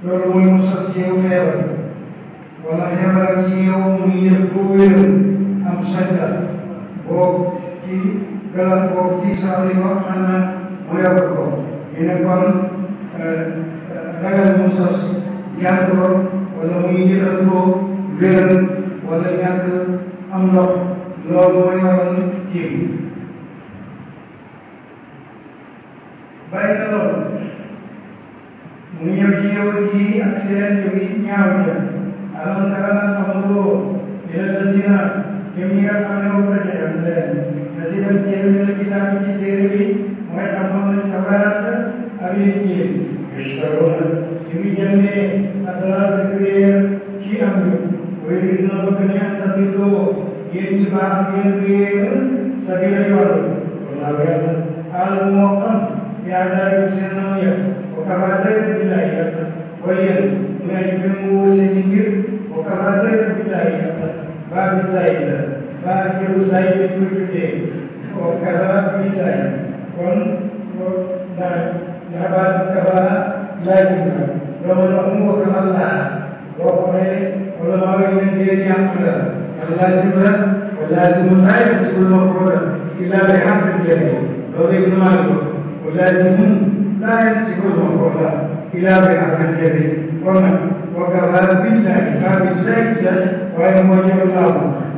loolu mooy mu sos ci yow feebar wala feebaral ci yow mu yëg boo wéral am sajda boo ci galan boo ci sax li wax man na mu yokk ko ñu ne kon ragal mu sos jàngoro wala muy yëgal ko wéral wala ñàkk am ndox loolu mooy waral tiim bàyyi na loolu mu ñëw ci yow ji ak seen jógi ñaaw ja alam tara nag amuloo ila lazina ñoom ñi nga xam ne wala am leen na si dem téere bi la kitaab bi ci téere bi mooy xamoon nañ tabaat ak yéen jéem yashtaroona ñu ngi jëndee adalaat réer ci am ñu way bi dina bëgg ne am tadilloo yéen ñi baax ngeen réer sabila yoon wallaahu yàlla alam moo xam yaa daay seen noonu ya wa kafaa doyna billaahi yàlla way yéen ñu ay méngoo seen i mbir wa kafaa doyna billaahi yàlla baa bi saayid la baa jëru saayid lañ koy tuddee wa kafaa billaahi kon ndax baa kafaa laazim la loolu la mu wa kafaa laa boo xoolee wala maa ngi leen di yàq la ndax laazim la wa laazimun laa yansibul maf'uula illaa bi harfin jarri loolu Ibn Maalik wa laazimun laa yansibul maf'uula illaa bi harfin jarri kon nag wa kafaa billaahi baa bi saayid la waaye moo ñëw laaw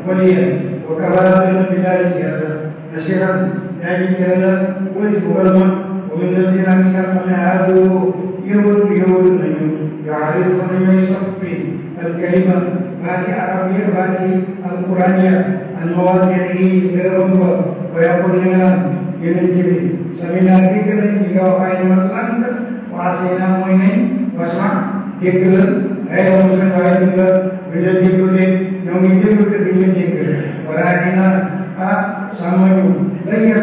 wala yéen wa kafaa doyna billaahi ci yàlla nasiiran yaa ngi tere la wala ci bugal ma wa min llaziina ñi nga xam ne haadu yëwatu nañu yaarifuuna ñooy soppi alkalima baati arabiya baati alquraniya an mawaadiihi bérébam ba wa yaqul ñu naan yonent bi saminaa dégg nañ li nga wax ay ma lànk wa asaynaa mooy nañ wasma dégg la ay muslim waaye duñ la déglu de ñoo ngi déglu te duñ la dégg walaakina sàmmañu lañu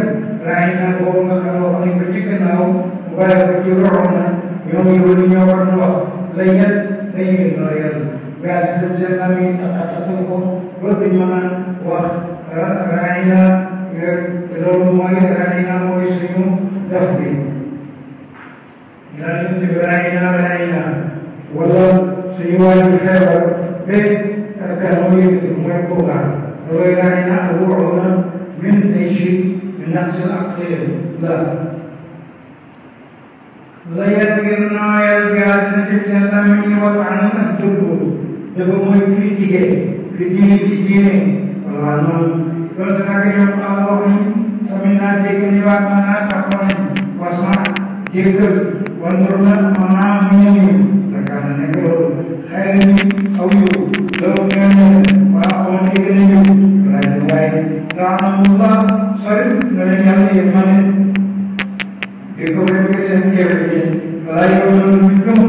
raayina boobu nga xam wax nañ ko ci gannaaw mu bàyyi ko ci roxoon ñoom yóbbu ñoo war a wax lañet dañuy nooyal gaa si dem seen am yi taxatal ko loolu du ñu mën a wax raayina loolu mooy raayina mooy suñu def bi ñaan ci raayina wala suñu wàllu feebar ba kanam yëkkati mooy kookaan loolu raayina ak wuxuuna min ay chi min naqsil aqli la la yet ngir nooyal gaas na ci seen làmmiñ yi waxtaan ak dëgg mooy critiqué fi diine ci diine wala noonu donte nag ñoom am wax ni sami naa dégg ni waa naa taxaw nañ wasma déggal wandur na maanaam mu ñëw dakaa na nekk loolu xëy na ni aw yow loolu ñoo ñëw waa xamoon dégg nañu waaye laanamullah sori nga leen yàlla yërmande di ko fekk seen jeex bi balaa yow loolu ñu gëm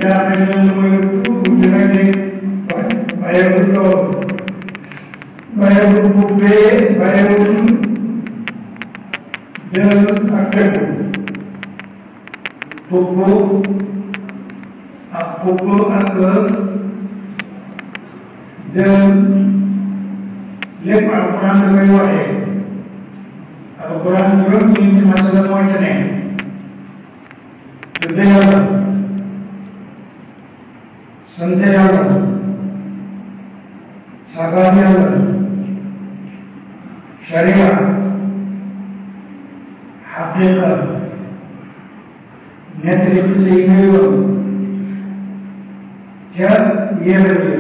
yaa xëy na mooy tuubu dina ne bàyyiwul lool bàyyiwul bubbee bàyyiwul jël ak tegu puppu ak jël lépp alquran da koy waxee alquran juróom-ñeenti masala mooy ca ne tudde yàlla sant yàlla sabaat yàlla sharia xaqiqa nettali ci say néew ca yéefar yi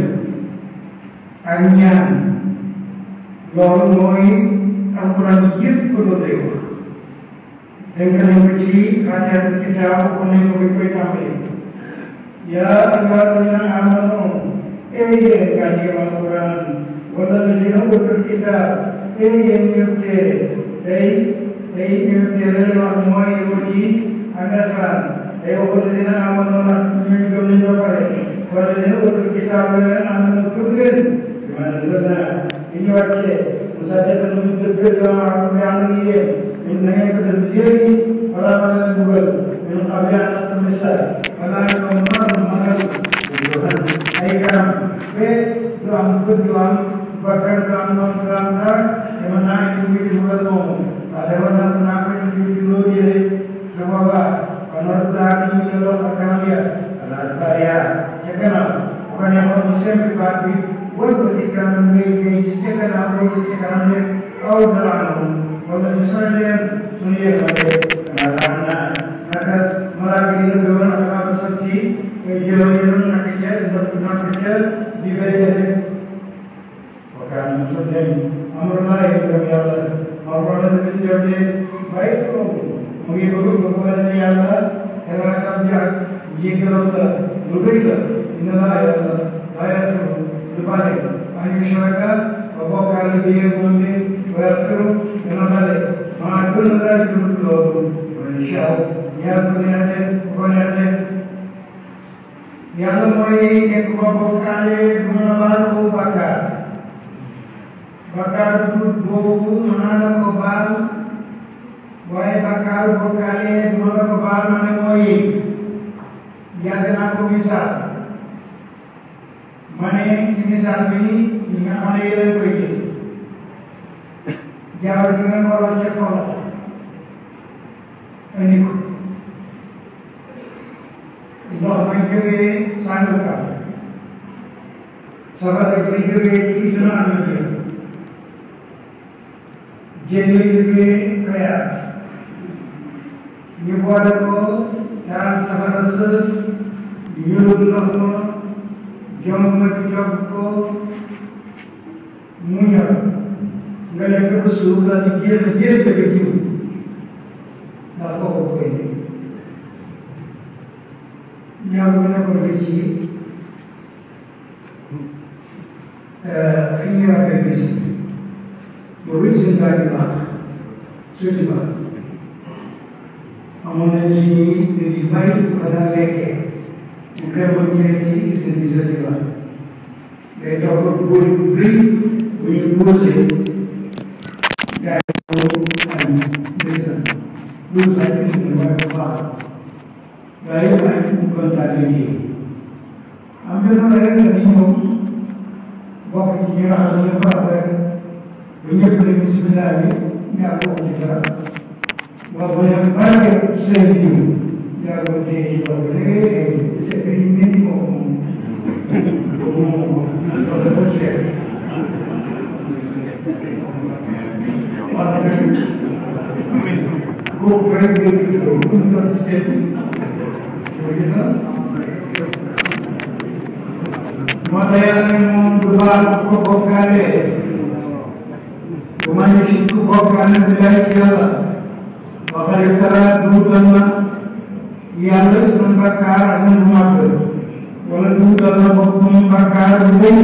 ak ñaan loolu mooy alquran yëpp loolu lay wax tënk nañ ko ci faatihatul kitaab ko nañ ko bi koy tàmbali yaa ayyuhaa llaziina aamanuu yéen gaa ñi gëm alquran wala llaziina uutul kitaab yéen ñu téere tey ñu téere lay wax mooy yahud yi ak nasaraan tey wala llaziina aamanuu nag ñu gëm nañ ba pare wala llaziina uutul kitaab aamanuu gëm leen bimaa nazzalnaa li ñu wàccee musaddiqan lu dëggal yoo xam ne ànd ak yéen ñun na ngeen ko def léegi wala ma leen dugal ñun xam yaa na tamit sa wala ñoom magal ay kanam be du am bët du am bakkan du am noonu du am dara dama naa indi mbir dugal moomu ndax dama naa ko ñu juróom yële su boobaa kon war daa ñu delloo ak kanam ya wala bariya sempi baat bi wëlbati kanam ngay gis ca gannaaw ngay gis ca kanam ne aw dara anam wala ñu sonal leen suñu yërmande naka malaaka yi la doon asaabu sabti jëloon naka ca di béykat wakkaan mu sot leen amrullahi ngëm yàlla ma xoolal li ñu jotee bàyyi ko mu ngi bëgg ba bëgg ne yàlla teraangam ji ak jéggalam la lu bëri la dina laa yàlla laa yàlla lu bale an yushraka ba bokkaale bi moom bi wa yaghfiru dina bale maa duna laa jublu loolu man inshaa ñaar ko neexee yàlla mooy nekk ba bokkaale du mën a baal ko bakkaar boobu mën naa la ko baal waaye bakkaaru bokkaale du mën la ko baal ma ne mooy yàgg naa ko misaal ma ne ci misaal bi ñi nga xam ne yéen koy gis jaawal gi nga waroon ca kaw la andi ko ndox may jógee Sangalkam safara gi jógee ci sunu amitié jën yi jógee Kayar ñu boole ko taal safara sa yóbbu ndox ma jom ma di jog ko mu ñor nga lekk ko suuf la di jéem jóge jiw ndax kooku koy ñaaw bi nekkoon fii ci fi ñuy rappee bis boobu seen baa di baax suuti baax amoon nañ suñuy nit yu bari fa daan lekkee mu demoon ci seen bi suuti baax day toog góor bu rëy bu ñu posé gars yi ko am ndeysaan loolu sax gis nañ waaye bu baax gaa yëpp ay kontaan liggéey am benn rek la ni ñoom bokk ci ñu raxas ñu baax rek ba ñëpp ne bisimilah bi ñaar bokk ci dara wax ba ne barke seen jiw ñaar bokk ci ci kaw bi rek ñu mel ni moom loolu ko ci def wax dëgg kooku rek ngay gis loolu bu ñu doon ci teel moo tax yàlla ne moom du baal ko bokkaale bu ma ñu si ku bokkaale bi lay ci yàlla waxal tara duudal na yàlla seen bakkaar ak seen màgg wala duudal na boppam bakkaar bu rëy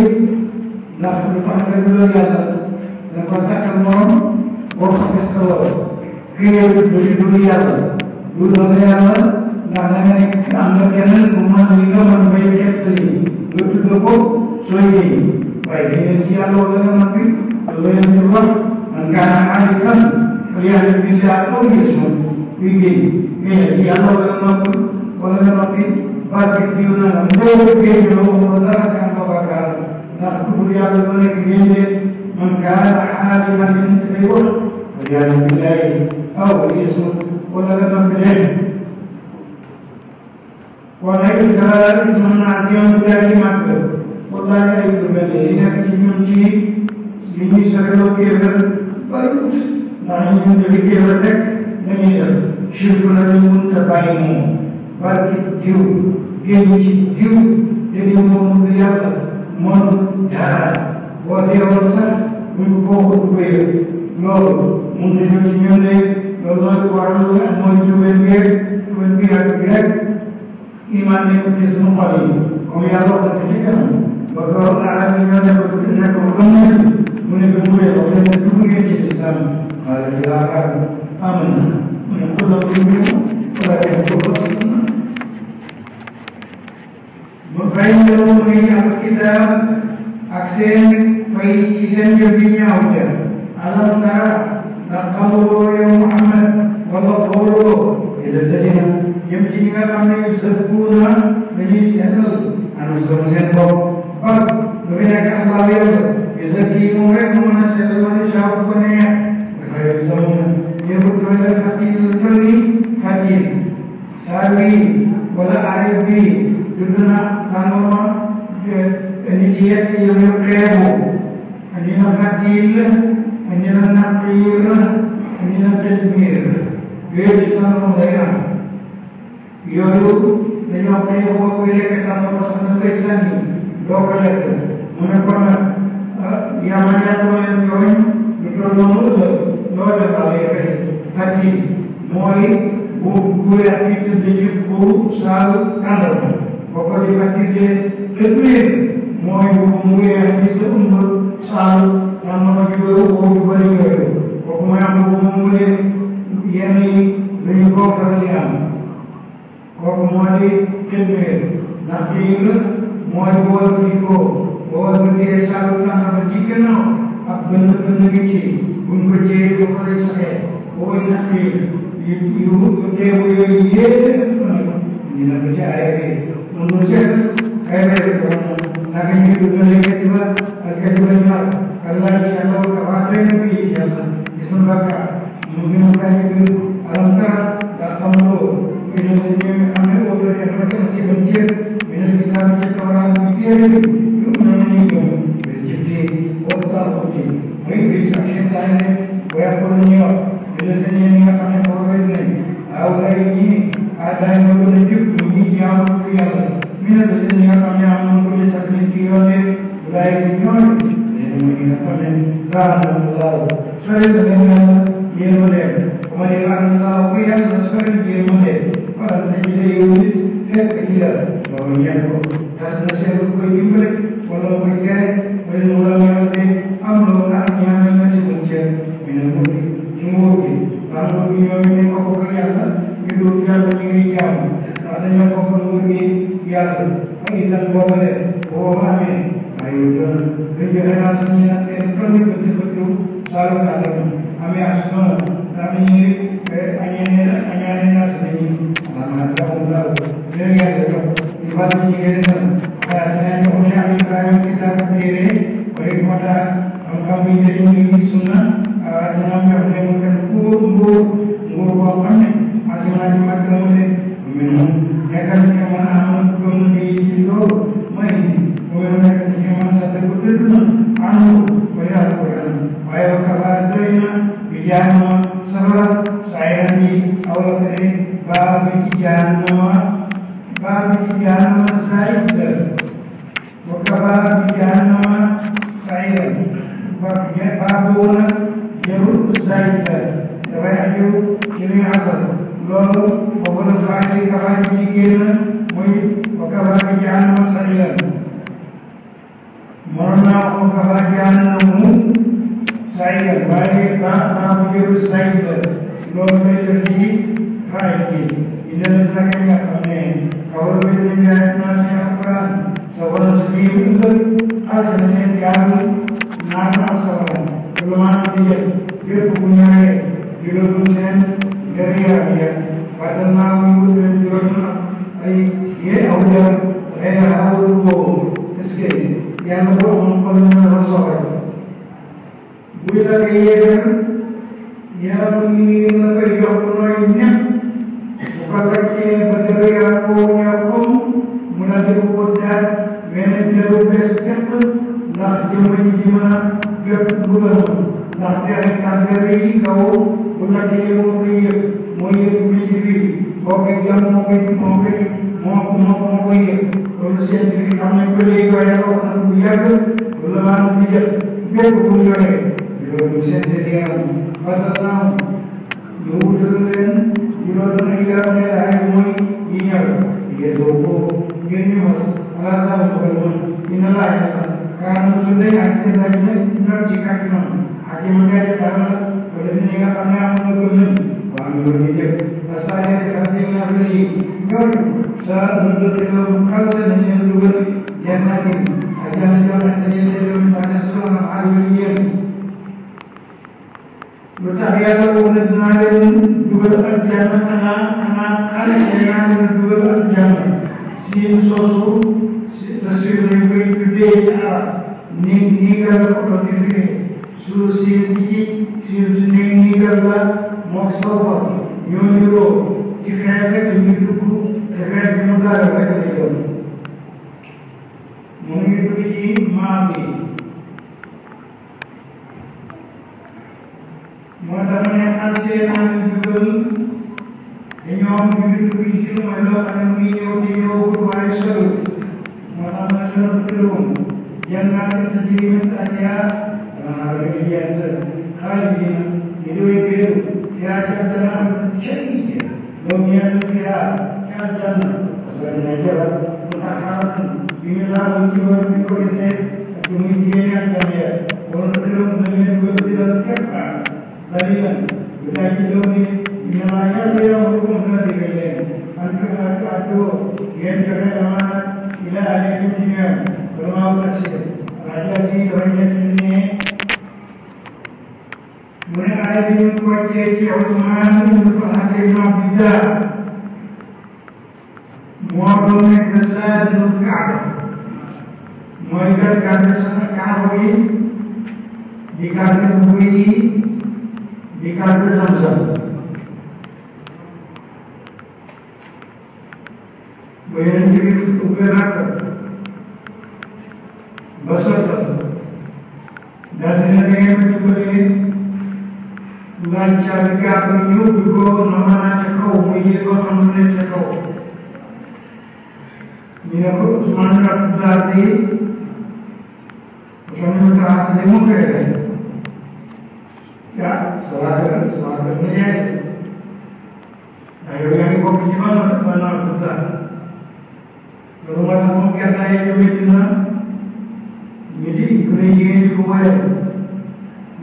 ndax lu tax nga dula yàlla da ko sàkkal moom boo fa des ko xëyee du ci dul yàlla duudal na yàlla ndax da nga nekk am nga kenn bu mën li nga mën bay teg sa yi nga tudd ko sooy yi waaye dañu ci yàlla wala nga noppi loolu leen di wax man kaana xaalifan falyahlif billahi aw liyasmut kuy génn génn ci yàlla wala nga noppi barke diw na nga ndóo génn loo wala dara te am ko bàkkaar ndax ku dul yàlla ba nekk génn de man kaana xaalifan yéen ci day wax falyahlif billahi aw liyasmut wala nga noppi leen wala iftara isman asiyan bu daal di màgg wallahi ay turbale yi nekk ci ñun ci li ñuy soreloo kéefër bariwut ndax ñun dafi kéefër rek dañuy def shirku la ñu mënut a bàyyi moom barki diw génn ci diw te di moom du yàlla moom dara boo deewoon sax buñ ko kooku duggee loolu mënut a ñëw ci ñun de loolu mooy waral mooy jubeen bi ak bi rek iman nekk ci suñu xol yi comme yàlla wax na ci kanam ba doon arab yi ñoo nekk fu nekk ba gëm nañ mu ne mu ne wax leen dugg ngeen ci islam waaye ci yaakaar aman na mu ne ko doon ñu wala def ko ko ba fay ñëw muy am kitaab ak seen fay ci seen jëf yi ñaaw te alam tara ndax xamuloo yow Muhammad wala xooloo ila dajina jëm ci ñi nga xam ne yuzakkuuna dañuy seetal anfusahum seen bopp bal lu fi nekk Allah yàlla yuzakki moom rek mu mën a seetal man yashaa bu ko neex dafay yuzlamuuna ñëpp doole fàttali lu toll ni fàttali saar bi wala aaya bi tudd na tànnama nit جيت يوم القيامة أننا فتيل أننا نقير أننا تدمير يجتمع غيرا يورو dañoo koy boo koy lekk tam ko sax na koy sànni doo ko lekk mu ne kon nag yaa ma ñaan ma leen tooñ lu toll noonu ëllëg loo def laa lay fay fàtti mooy bu weex bi tëdd ci pour saalu tàndarma boo ko di fàttile tëddee mooy bu mu weex bi sa ëmb saalu tàndarma ju woo ju bëri yooyu kooku mooy am bu mu leen yenn yi lu ñu koo faral di am kooku moo di tëddee ndax biir mooy bool bi ko bool bi tee saalu tàndarma ci gannaaw ak bënn gi ci buñ ko jëyee foofu lay saxee booy naqi yu teewu yooyu yépp ñu ne ko ci ay bi mun mu seet ay bi ko naka ñu dugalee kati ba ak kati ba ñaar Allah ci yàlla wa kafa doy na bi ci yàlla gis na bakka mu ngi mu kañ bi alam tara da xamuloo ñu ne ñu am ne wóor la def na si ban cër ñu ne kitaab ci tawraat bi téere bi yu na ñu gëm bir jibti wa taabuti muy bi sax seytaan ne wa ko ñu wax ñu ne seen ñi nga xam ne ko wér nañ aw lay ñi aadaay ma gën a jub ñi jaamu ko yàlla mi ne la seen ñi nga xam ne amoon ko li sax nit ci yoone laay bi ñooy leen ñi nga xam ne laana laaw sori la leen yàlla yéen ma leen ma ne laana laaw ko yàlla sori yéen ma leen faral te ci lay nit fekk ci la loolu ñeel ko tas na seetlu koy dimbale wala mu koy tere wala mu la yàlla de am loo ndax ñaan na si mu cër mi ne mu ci nguur gi ndax nguur gi ñoom ñu ko bokk yàlla ñu dul yàlla ñu ngi jàmm ndax dañoo bokk nguur gi yàlla fa itam boobale boo amee ay yoon dañ joxe naa sa ñi nag leen fan bëtt bëttu saalu tàndama amee asuna ndax dañuy añaane naa sa ñi maanaam taxum daaw leen yàlla jox ñu fàtte ci gën na xalaat naa jox ne am Ibrahima kitaab téere wala mata xam-xam yi njëriñ ñu sunna dana jox ne mu kan nguur boo xam ne asamaan yi mag la mu de minum nekkal ci mën a am gëm bi ci loolu mooy indi mu nekk ci mën a sant ko tëdd na àndu ko yàlla ko yàlla waaye wa kafa doy na bi jaanuma safara saayiran yi aw la ko de baa bi ci jaanuma saayid la wa kafa bi jaanuma saayiran baa boobu nag jarul saayid la dafay aju ci li ñu asal loolu boobu la faay kafa ci génn muy wa kafa bi jaanuma saayiran mënoon naa wax wa kafa jaanamu saayiran waaye baa bu jarul saayid la loolu lay def ci faay ji ina la naka nga xam ne kawal bi ñu jaay naa si alquran sa wala sa biir ëllëg alsana leen jaamu naan ak safara lu maanaam di jël bépp bu ñëwee juróom seen gariyaam ya fàttal naa muy wut leen juróom ay yee aw jar xëy na awul boobu est-ce que yàlla boo moom kon ñu dafa soxal buy la ko yéegal yaram yi la koy jox nooy ñëpp bu ko lakkee ba dara yaa ko ñor comme mu daal di ko daal weneen deru bees képp ndax jëmm ji mën a jot mbugal ma ndax der yi ci kaw bu lakkee moo koy yëg mooy yëg bi ci biir boo koy jam moo koy yëg loolu scientifique xam nañ ko léegi waaye wax na bu yàgg loolu maanaam di jël bépp bu ñoree loolu seen yaram ba tax naa ñu wutal leen juróom ay yaram ay mooy yi ñor yéesoo ko ngeen ñu mos ala sama ko mën dina laaj kaanu su dee ak seen laaj nag ñor ci kàttanam ak yi ma ngay dara wala si ñi nga xam ne am na ko ñun waa ñu ñu def parce que ay xarit na fi lay ñor sa mu dote lo kal sa ne ñu dugal jannatin ak janna jox na te ñu leen fa sunu al yéen lu tax yàlla wax ne dinaa leen dugal aljanna xanaa xaalis yaa leen dugal aljanna siin soosu taswir lañ koy tuddee ci arab nii nga la ko doon di firee su siin si nii nga la moog sawfa ñoo niroo ci feet rek ñuy dugg te feet bi mu daal rek lay doon mu ngi dugg ci maadi moo tax mu ne an seenaan dugal te ñoom ñu ngi dugg ci lu mooy loo xam ne mu ngi ñëw te ñëwagul waaye soriwul moo tax mu ne seen dugaloon jannaatin tajrii min tahtihaa al-anhaaru xaalidina ñu doy beeru fiihaa ci aljanna shadida ñoom ñeent fiihaa ci aljanna parce que dina jabar mu taxaratun bi ñu laabal ci war bi ko gisee ak muy jigéen ñi aljanna ya wala dugaloon na leen ko si la képp qalilan bu daa ci doon ni ñu laa yàlla yow ko mën a digal leen an tu'addu ngeen joxe amaana ilaa ahlihaa ci ñoom wala maa tafsir rajaasi dafay nekk ne mu ne aaya bi ñu ko wàccee ci Usmaan ibn Talha ibn Abdillah moo doon nekk saadinul Kaaba mooy garde sama Kaaba gi di garde buy yi di garde Zamzam ba Yonent bi ubbi rakk ba sottal daal di ne da ngeen ma dimbalee laaj caabi Kaaba bi ñëw bi ko nama naa ca kaw mu yéegoo xam lu ne ca kaw ñu ne ko Usmaan ibn Abdillah de mu koy def ya sawaaka nga jaay ndax yow yaa ngi bokk ci Banu Abdillah loolu moo tax moom gàddaay yi Medina ñu di gune jigéen di ko woyal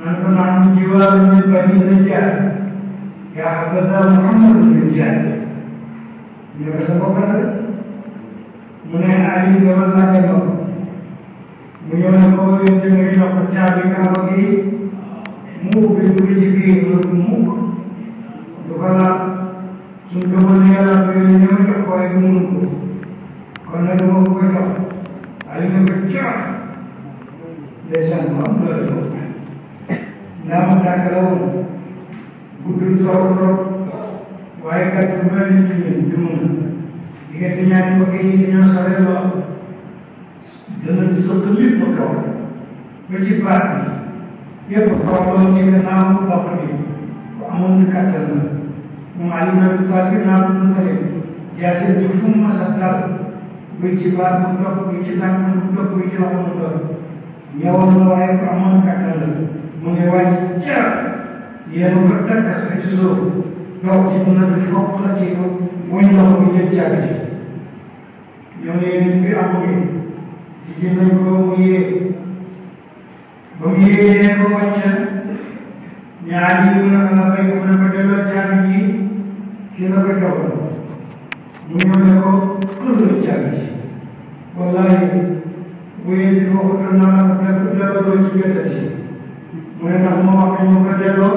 naan ko naan jiwaaru min bani Najjaar yaa habaza Muhammadu Najjaar ñu ne ko sa mbokk la mu ne Aliou dama laajte ko mu ñëw ne ko yonte nga jox ko caabi Kaaba gi mu ubbi dugg ci biir mu du ko laal suñ ko mën a yàlla ko yónni ñëw jox ko waaye du mënu ko kon nag dama ko jox Aliou ne ko jox ndeysaan moom loolu ndaa ma dàkk la woon guddul trop trop waaye gàtt bu mel ni tuñu dum diggante ñaari mbokk yi dañoo sore lool dana sëq lépp kaw ba ci baat bi yëpp kaw lool ci gannaaw bopp bi ku amoon kàttan la moom Ali ibn Abi Talib naa bu mu tëre jaase bi fu mu mas a dal bi ci baat mu dog bi ci tànk mu dog bi ci loxo mu dog ñëwoon na waaye ku amoon kàttan la mu ngi wàññi jar yéen ko dakkas ko ci suuf dox ci mun a di foq la ci ko woñ loxo bi jël caabi ji ñoo ne yéen bi amu ngi ci jël nañ ko mu yéeg ba mu yéegee ba wàcc ñaari yi mu ne ko la bay mu ne ko delloo caabi ji ki la ko joxoon mu ñëw ne ko loolu caabi ji wallahi bu yéen di waxutoon naa la ko delloo doo ci jotati mu ne ndax moo wax ne ñu ko delloo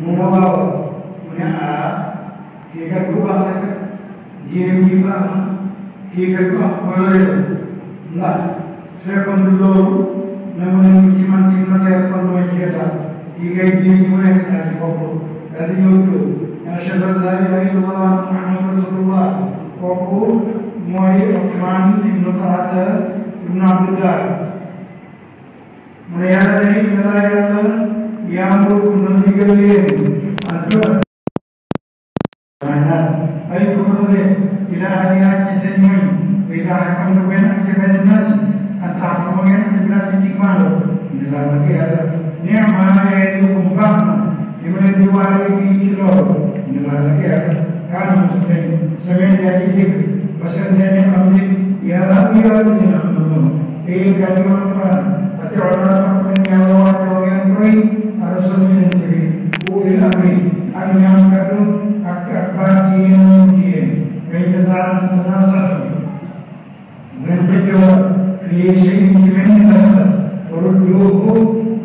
mu ne waaw mu ne kii kat ku baax la kat diine ji baax na kii kat ku am coloré la ndax su fekkoon du loolu nangu nañu ci man ci notaire kon mooy ci jotaat kii kay diine ji mu nekk naa ci bopp daal di ñëw tuub ashhadu an laa ilaaha illallah wa anna muhammadan rasulullah kooku mooy Usmaan ibn Talha ibn Abdillah mu ne yàlla ne inna laa yàlla ya'muru na digal leen ay ko ne ila ahlihaa ci seen ñoñ wa idaa hakamtum bayna naasi an tahkumu ngeen ci bilaat ci maandu inna laa naka yàlla ni'ma ya'idukum baax na li ma leen di waare bii ci loolu inna laa naka yàlla kaana samii'an yaa ci dégg basir ne xam ne yaa ayyuhaa llaziina aamanuu te yéen gaa yi woon Alxuraan atii'uu llaaha topp leen yàlla waate wa ngeen roy ar-rasuul yonent bi ulil amri ak ñaam kaddu ak baat yi yéen ci yéen ngay tanaaza'tum ngeen bëjjoo fii shay'in ci benn masala farudduuhu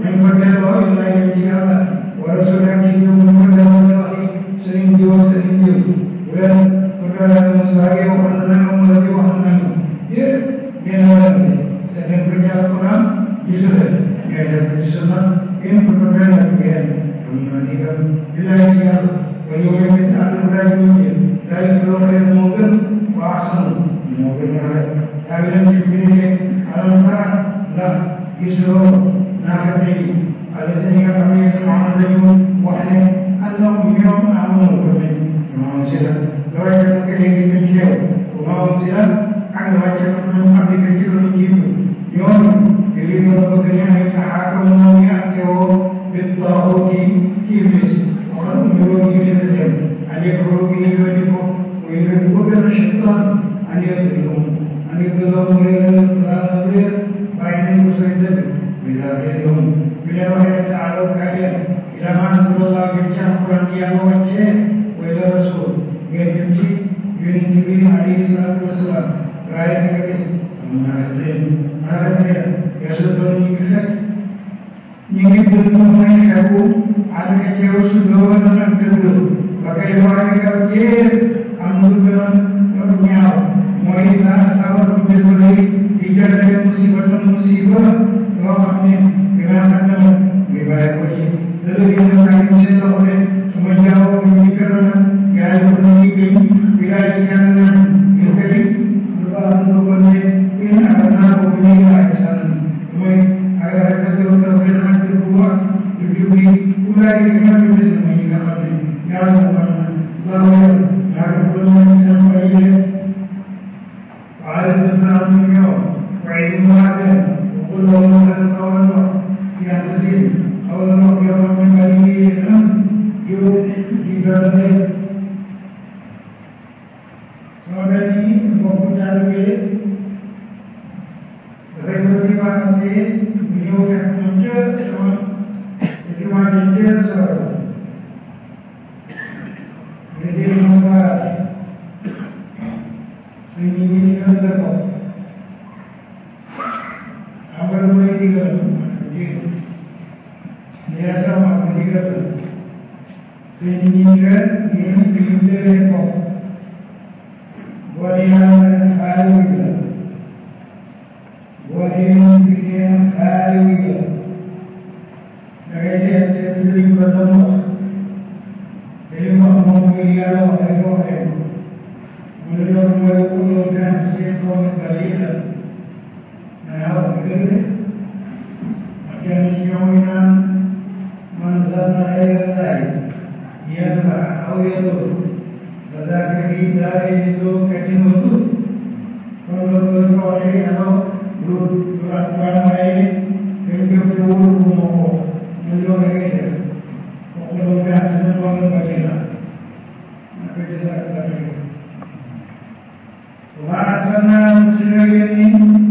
ngeen ko delloo ilallaahi ci yàlla wa rasuulihi ak ci ñëw ko delloo ci waxi sëriñ diw ak sëriñ diw bu leen ko delloo Musaa gi waxoon na nangam wala di wax na nangam yéen ngeen warante seet leen ko ci Alxuraan gisu leen ngeen def ko ci sunna ngeen ko ko benn ngeen am ñoo ni kam billaahi ci yàlla ba yow ngeen gis àll bu daal di mujjee daal di loo xëy moo gën waa sanu moo gën a rafet tawilan ci biir alam tara ndax gisoo naafeq yi alladina nga xam ne yasmauna dañu wax ne annahum ñoom amoon ko nañ maa unsila la wàcce na ko léegi ñun ci yow maa unsila ak la wàcce na ko ñoom xam ne ci loolu jiitu ñoom yuriduuna bëgg ne ay taxaakamu moom ñu attewoo bi taaxuuti ci iblis waxal umiroo iblis leen an yakfuru bi ñu weddi ko wa yuridu bëgg na shaytaan an yudillahum leen réer bàyyi nañ ko sooy dëgg وإذا قيل لهم من الوحي تعالوا كائن إلى ما أنزل الله من القرآن يا وجه وإلى الرسول ينتمي ينتمي عليه الصلاة والسلام رأيت كيس المنافقين يصدون يفك يجدون ما يشاءون على كثير سدود نقدر فكيف يكفر أمر بنا وإذا أصابهم بذنب يجعل مصيبة yoo xam ne dinaa xam ne muy bàyyi ko ci dëgg yi nga xam ne seen loxo de su ma jaawoo ko ñu gën a nag yaay ko ñu liggéey bi laay ci ñaan naan ñu koy lu baax lu ko ne in naa ko bu ñuy laaj san mooy ak rek ak yow dafa leen ak bu wax lu jubbi bu laay ci ñaan ñu des na ñi nga xam ne yàlla mu xam na laaw yàlla yaa ko bu doon seen bari de waaye dina am ñu ñëw waaye mu waatee قل لهم قولا في أنفسهم قولا مغفرا من بريئا جبال سمعني وقتال به غير الإمانة بنيو في حمجة سمع الإمانة جيسر من المصائب سيدي نظر awal mulai tiga biasa mak tiga sehingga ini pindah repot warian halulah warian pindah halulah agak sering bertemu ilmu menguliah Allah menurut menguliah dan sesuatu kalian كان يومنا من ظن غير ذلك ينفع أو يضر فذاك في دار ذو كتم وضر فنقول عليه أنه يرقان عليه يمكن تقول بمقوم من يوم كده وقلوا في حسن قول بكيلا نقول جزاك الله خير وما أرسلنا مسلمين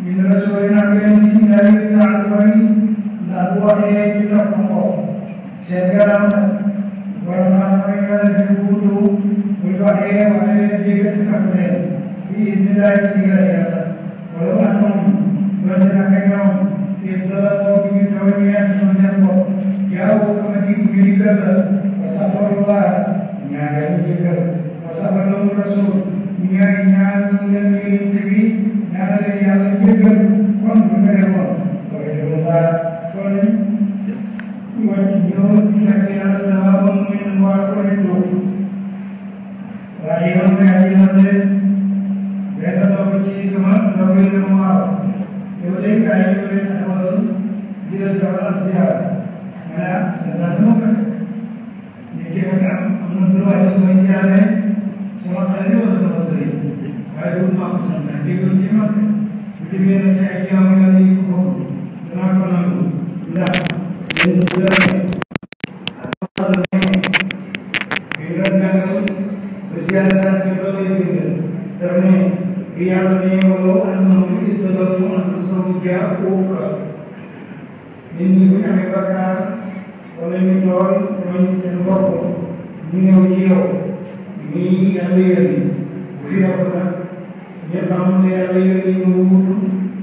من رسولنا بينتي لا يتعلمني لا هو يتقوم سيجرم ورمان ويقال في الوجو والوحي ومن يجيك تكبر بإذن الله تعالى ولو أنهم بدنا كيوم يتظلموا بمتوليات سنجنبه جاءوا كمدين بلقل وصفر الله نيانا يجيكل وصفر لهم الرسول نيانا ينتبه ñaana leen yàlla jéggal kon bu ko defoon dafay def la kon ñu wàcc ñëw fekk yàlla dafa ba mu ne waa ko ne toog waaye yoon nga ci yoon de benn doog ci sama doog yi ne mu waaw yow de kaay yow de taxawal di la jox ab ziar ma ne ah sa daan moo ko ne ki am na droit ci mooy ziare sama xarit wala sama sëriñ waaye loolu maa ko sant naa déglu ci man de bu déggee na ci ay jaamu yàlla yi ko bokk danaa ko nangu ndax yéen ñu la ne bi nga jàngal sa ziyaara daal ci loolu lay déggal daf ne bi yàlla ne waloo annahum ittalafu anfusahum jaa'uuka nit ñi bu ñu amee bakkaar wala ñu tool tooñ seen bopp ñu ñëw ci yow nii yàlla yéen bu fi nekk nag ñëpp am na yàlla yónni ñu wuutu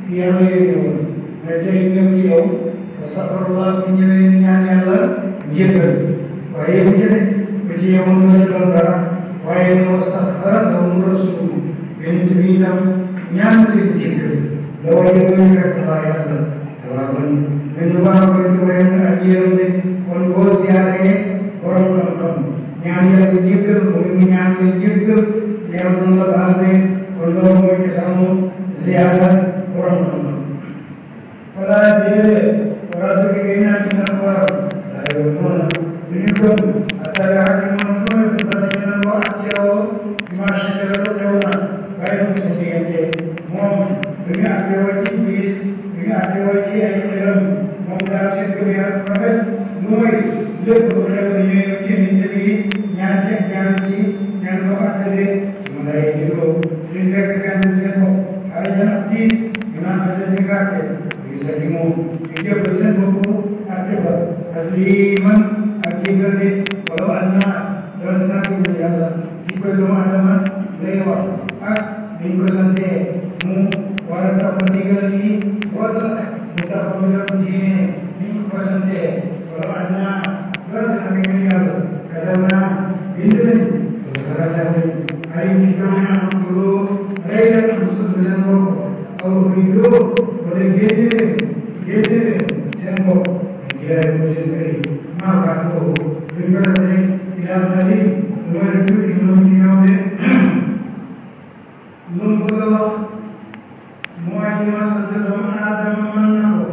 ki yàlla yónni woon mais tey ñëw ci yow astaghfirullah bu ñëwee ñaan yàlla njëkkal waaye yëpp ci ne ba ci yemoon nga ci doon dara waaye ne wastaghfara lahum rasul yonent bi itam ñaan na leen njëkkal la wajadu fekk laa yàlla tawaaban ñu baax ko ci wéy ak yéram de kon boo siyaaree borom xam-xam ñaan yàlla njëkkal mu ñaan la njëkkal yàlla la baal de والله هو يتسامو زيادة ورحمة فلا بيده وربك كينا تسامو لا يؤمنون منكم حتى يحكمون بالبدن وأحجروا بما شجر بينهما بينهم سنيته موم بما أتوجه بيس بما أتوجه أي قلم موم لا سيد بها مثل موي لب بخير يجي نتبي نانتي نانتي نانو أتلي سمداي كيلو لنفك كان سنو أيضا أبتيس بما أتلي كاته يسلمو يجي بسن بكو أتبا تسليما أكيد ولو أن درسنا في هذا كل ما ليوا من بسنته مو ورثة بنيجي ولا متقبل دينه من بسنته ولو أن درسنا في هذا كلامنا بيننا وسرعة أي مجتمع كله أي مسلم بسنبو أو بيجو ولا جيني سنبو يا مسلم ما فعلوا بالبلد إلى قليل ولد ابن يوم ننظر موعد مسجد آدم منه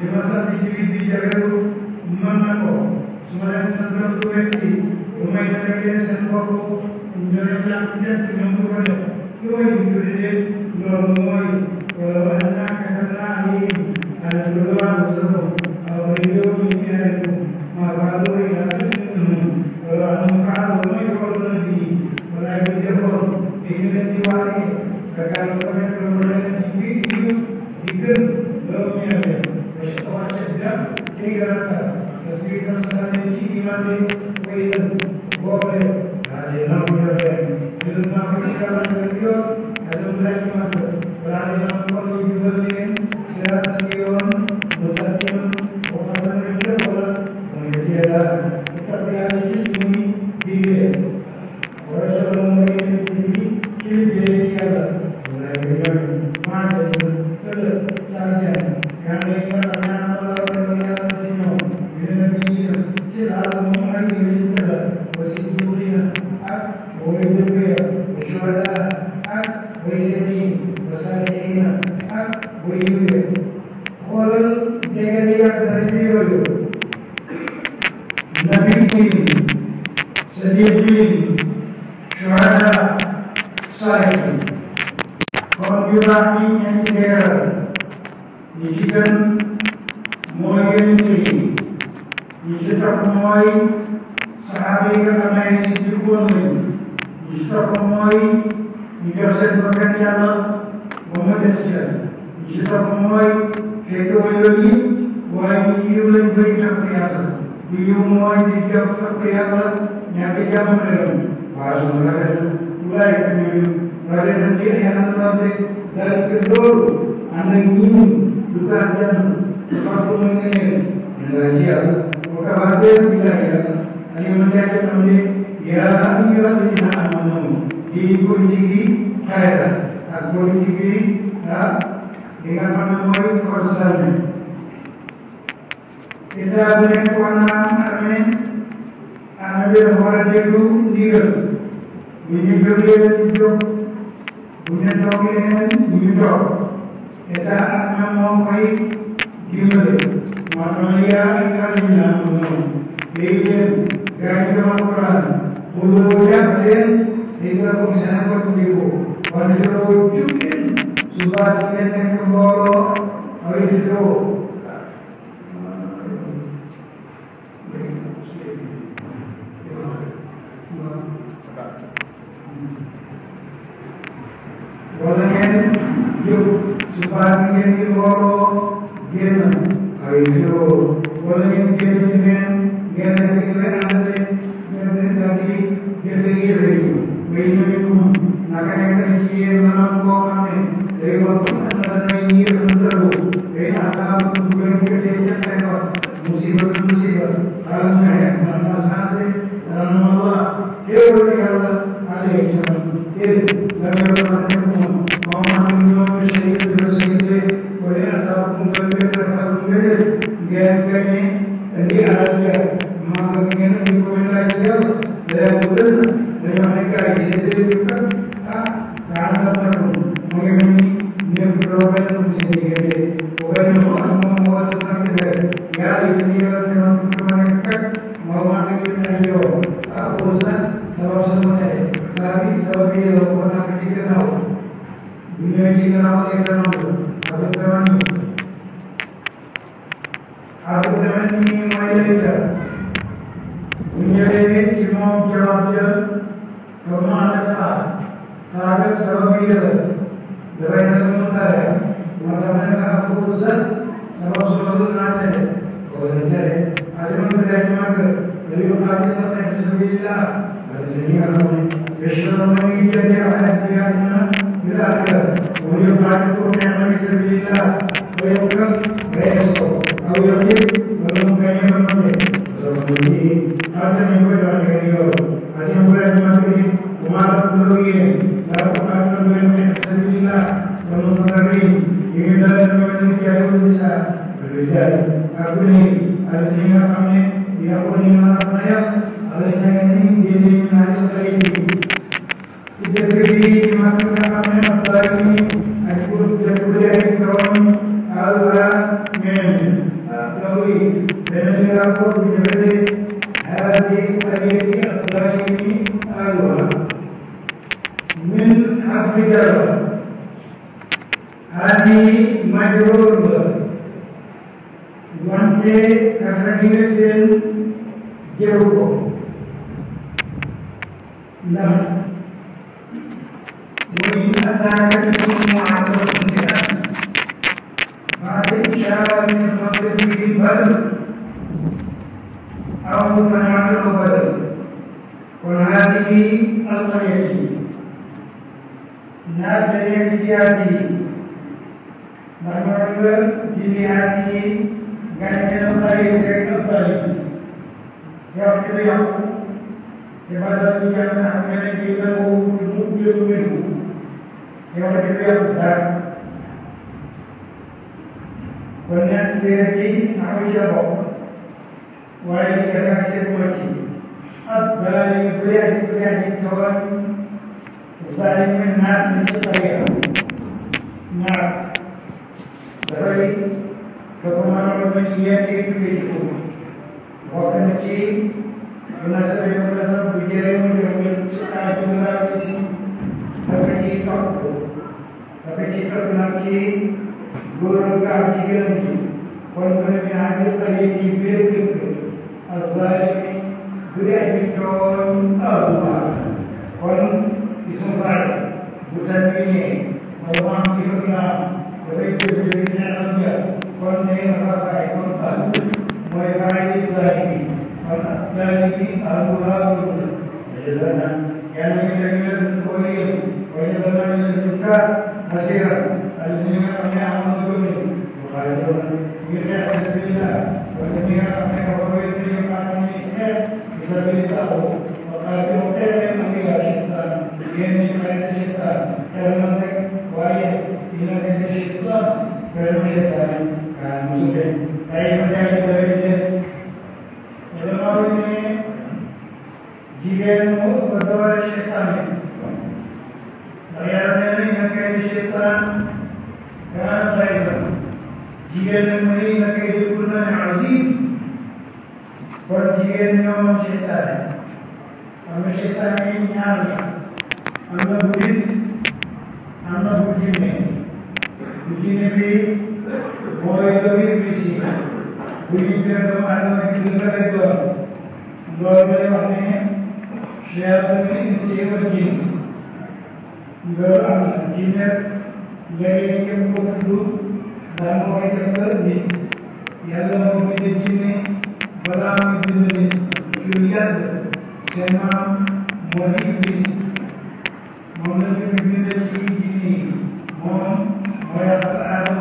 لمسجد بجبل منه ثم سنبرد بيتي وما يتكلم سنبرد جريان جت من بكرة يوم يجري لرموي ولو أننا كتبنا عليهم أن يدلوا مسلم أو يدلوا بأهلهم ما فعلوا إلى أهلهم ولو أنهم فعلوا ما يفعلون به ولا يجدون بين الديوان فكانوا كما يقولون يمكن لهم يعلم وشتوى شدة كيرتا تسبيح الصلاة إيمان وإذن وقال هذه نوم يعلم لما فيك الله تربيه هذا لا يمكن ولا يمكن يجبرين سيرة اليوم مستقيم وقدر الجبل ومجيلا تبيان الجبل ديه ورسول الله الجبل كل جيش هذا ولا يمكن ما تجد فل تاجا كان يمكن أن الله ورسوله الدين من الدين كل هذا مؤمن كذا وسيدنا ويدبر وشهداء ويسنين وصالحين ويويل قال دعيا دربيرو نبيين صديقين شهداء صالحين قال يراهي ينتهر يجيكن موينتي يجتك موي صحابي كما يسيبون يجتك موي يجسد مكان يالله ومدسجد يجتك موي كيتو يولي ويولي بيتك يالله بيوموي بيتك يالله nyaki jam merem bahasa mereka mulai kami pada nanti yang nanti dari kedua anda ini duka jam sesuatu mengenai belajar maka pada belajar ini menjadi kami ya ayyuhallazina amanu di kunci kaya kunci dengan menemui forsalnya kita boleh kuanam amin Anabi orang dulu dia, ini kerja itu, punya jokian ini job. Kita anak mau baik gimana? Manusia ikan minum, dia gaya makan, bulunya keren, dia pun sana pun dibu. Manusia cuci, sudah kita kembali, hari itu. Walaupun yuk sebagian di bawah gena, ayo walaupun gena kita ada tadi kita ini begini nak nak kian nama kau ni, lewat ada ini terus, asal bukan kita cakap musibah, alhamdulillah mana sahaja, alhamdulillah, dia boleh Allah ada yang Karena dia berubah sendiri. Bukan orang membuat kita ya ini yang teman teman mau mana kita yo. Urusan sebab semuanya. Tapi sebab dia lakukan kita tahu. Dunia kita tahu kita tahu. Apa teman ini mereka. Dunia ini cuma jawab dia. Kemana sahaja sebab dia. Lepas sementara, mana urusan sebab seluruh nanti, kalau saja asal mereka mereka dari orang yang sebelah, dari sini kalau besar ini dia ada dia ada, orang orang itu yang sebelah, orang besok, orang belum kaya mana, sebab ini asal mereka dia, asal mereka umat penuh lakukan dengan sebelah menurut ini dalam mencari bisa berbeda. Aku ini artinya kami dia pun mana banyak artinya ini jadi menarik kali ini. Jadi maka kami membuat ini aku terpilih kawan Allah melalui dengan rapor menjadi hari Allah ini Allah. من أفريقيا هذه مجرور وانت كسرين جروبو لا وإن أتاك اسم معروف بعد إشارة من فضل فيه البدر أو فنعمل بدر وهذه القرية dari hati, bagaimana diri hati, ganjaran baik dan baik. Yang kedua, kepada tujuan akhirnya kita mengumpulkan. Yang kedua, dan banyak terjadi awal wajib kita semuanya. Abdal beriak Tuhan. Zalim nak diciptakan, nak sebagai kepemimpinan manusia itu, waktu nanti menasab bicara menjadi jumlah isi, tapi kita nanti guru kaki nanti, konfirmasi hadir kali diberi azalim beriak Tuhan Allah, Ismail bukan ini orang Islam begitu dia konten apa konten mereka ini lagi Allah jalan yang ini korea ini juga masih alhamdulillah kami aman begini kita alhamdulillah alhamdulillah kami kalau ini kami bisa beritahu maka hotel yang kami asyikkan ini mereka syaitan dalam konteks wajah ini mereka syaitan dalam syaitan musuhnya dari mereka dari dalam hal ini jika berdua syaitan dayanya ini mereka syaitan dan daya jika ini mereka dipurna azim dan jika ini syaitan kami syaitan ini nyala anda bujine भी मोबाइल भी बिजी बुझी पे तो मालूम है कि लगा तो लोग हमने शेयर करने से वजिन लोग जिन्हें लगे कि वो दू दाम को कर दी यार लोग भी जिन्हें बड़ा जिन्हें क्यूरियस सेना मोदी प्लीज मोदी के जिन्हें Mohan Orang Adam,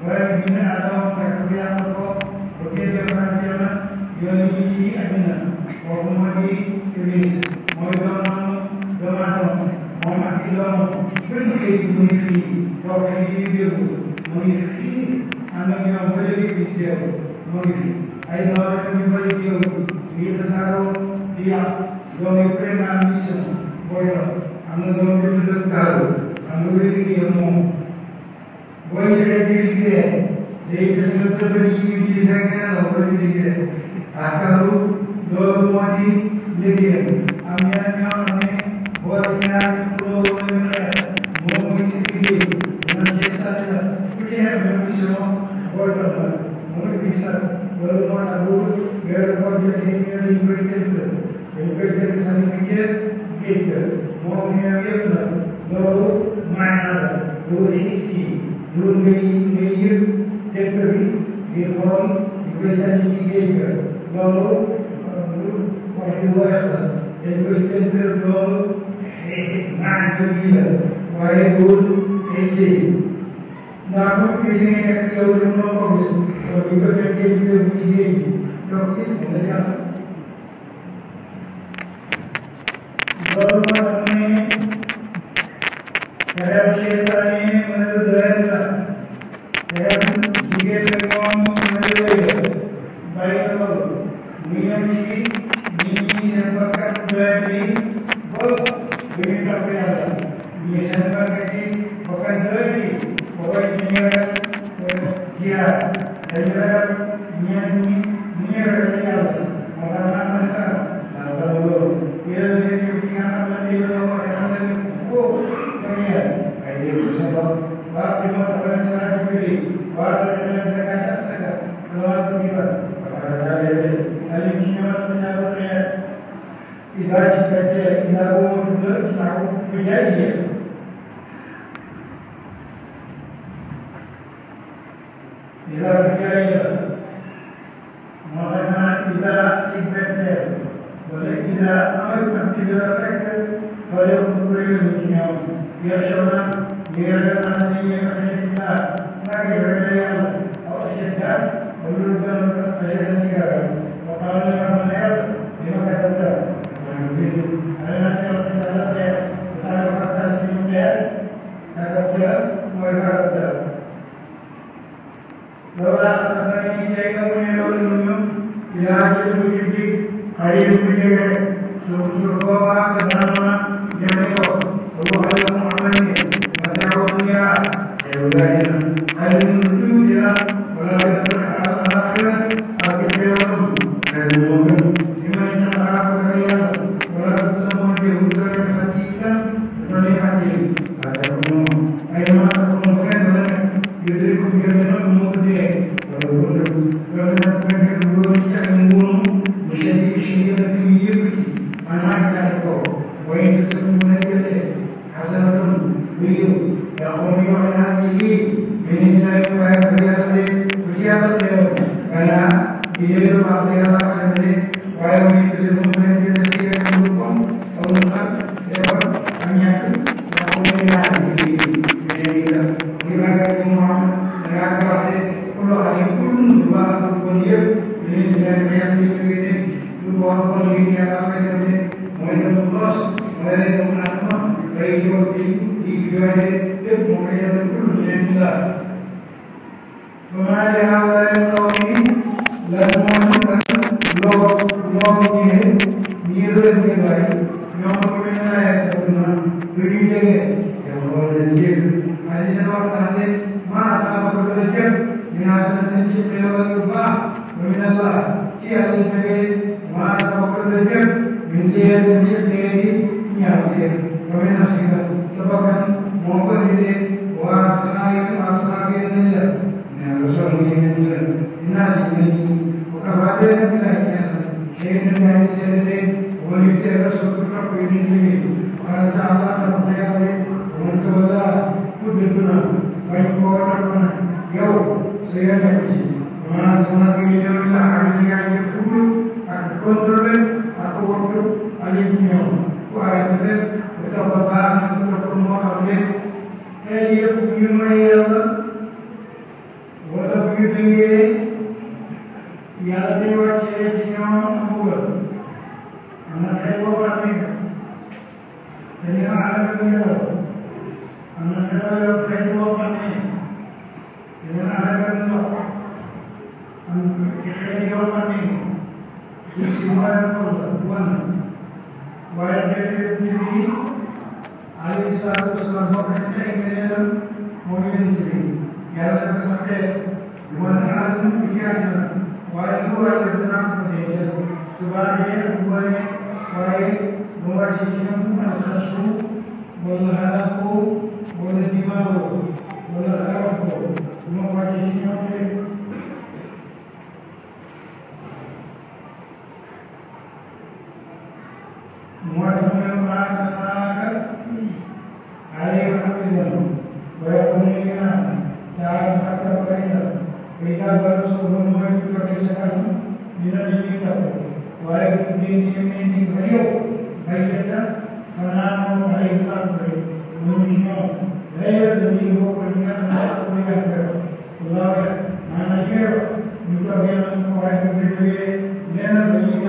orang bina Adam terkebiak atau bekerja kerajaan yang dimiliki Adina, Muhammadi Iblis, Muhammad berarti mengisi, kalau ini dia mengisi, anak yang boleh dipisah, mengisi. Ayat orang yang boleh dia tersaru dia, doa perintah misi, boleh. Anak doa sudah tahu, anak ini dia mau वही क्रेडिट है देख से बड़ी की सेकंड और बड़ी है आकारू दो मोदी लेके हमने बहुत यार लोगों ने मोदी से भी मनचेता है कुछ है मिशन बहुत मोदी मिशन बहुत बड़ा रूल मेरे को ये देखने इनके सर्टिफिकेट केक मोदी ये लो मायना दो इसी दो गई टेक्नोलॉजी ये कौन वैसा नहीं केक लो और हुआ है इनको इतने लो मायना दिया वाई रूल इसी नाम किसी ने किया और उन्होंने और इनको करके भी मुझे तो किस बोले यार गवर्नमेंट ने kerana kita ni menurut daya dan jika terkong menurut baik kalau minum ni sepakat daya ni boleh begitu apa ni sepakat ni bukan daya ni bukan dia dia ni dia orang kalau dia ni punya apa dia ये क्वेश्चन बात में अपन सारा पीढ़ी बात करने से क्या कर सकता जवाब की बात पता चले अली किन्हों ने बताया इधर की कहते इधर वो मतलब चाहूँ फिजाई है इधर फिजाई है मौलाना इधर एक कहते बोले इधर हमें कंसीडर फैक्टर फले उनको ये लिखियों ये शोना मेरे मानसिक ये करने का ना कि बड़े और शिक्षा बोलूँ तो ऐसे नहीं करा बताने का बनाया ये मत करता अरे ना चलो चला पे बताने का करता चीज़ पे ऐसा क्या मैं करता लोग अपने ही जाएगा उन्हें लोग इलाज के लिए भी हरी मुझे सुबह बात करना जब वो हर मोहम्मद ने बताया उनका एवलाइन हर मुझे जिला बड़ा बड़ा आगे पेरों एवलोगन इमारत आप करिया बड़ा बड़ा मोटे उधर के फतीका जोने फती आता को आयमा को फ्रेंड बने इधर को बिगड़ना मोटे और बड़ा बड़ा के मुशेदी शियत की ये कुछ अनाज को वही जिसको मुझे حسنة بيو يقوم بمعنى هذه من الله ويغفر وزيادة له أنا إلى الباقي على قدره ويوم يتسلم من كثير منكم أو نقل أن يكون يقوم بمعنى هذه من الله لما كان محمد نعكره كل هذه كل بعض الكلية من الله ويأتي بغيره يبقى كل على قدره وإن الله وإن الله baik di ibadah dan mungkin berkurang juga. Kemudian hal yang kami lakukan log ni mirror ke baik, yang kemudian ayat kemudian beri jaga yang boleh dijadi. Ada sebab tadi masa bekerja minasa nanti pelawat berubah, kemudian Allah tiada jaga masa bekerja minsiat nanti jadi nyata. Kami nasihat sebabkan mohon ini wasana itu wasana ini ya, Rasul ini nasihat ini bukan badan belajar, saya dari sini wanita Rasul kita ini ini, orang Allah terpercaya untuk Allah kuduna, baik orang mana, yo saya nanti, wasana ini adalah hari yang full, aku kontrol, aku waktu alimnya, wajib kita berbahan kita permohon oleh dia punya wala punya yang dewa cina buat anak dewa kami jadi anak punya anak dewa kami jadi anak dewa kita dewa kami semua bukan wajib jadi Alaihissalam berkata ingin memimpin yàlla dafa sampe man alam ijaadina waaye lu war a dina ko dencal su baaxee ak bu bonee waaye mu wàcc ci ñoom alxasu wala xalaku wala dimaawo wala xarako mu wàcc ci ñoom de moo tax mu ne maa arsalnaaka alayhim hafizan wa yaquluna تعالى حتى بين وإذا برزقهم ويبت وكسكن من الذين كفروا ويبديهم من غيره بيتا فناموا بعيد الأرض منجمون غير الذي هو قلنا أن يهدر الله ما نجمع متغيرا وعيد بالبيت لنا الذين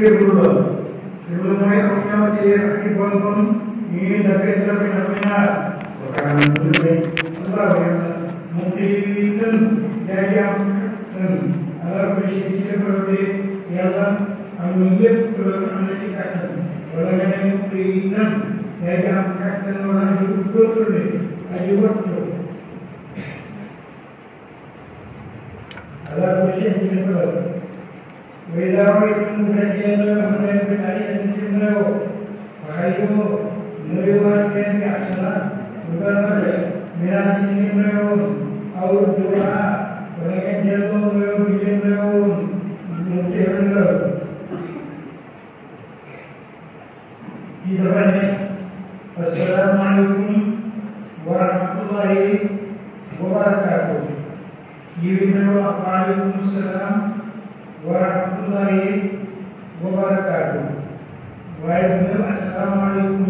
كفروا كفروا وإذا رأيتم فكين فمن بتحية له فحيوا نيوان كان بأحسن مكرمة من أجل أو الدعاء ولكن جلوا نيوان بجنون ممتع له السلام عليكم ورحمة الله وبركاته. وعليكم السلام ورحمة الله وبركاته. السلام عليكم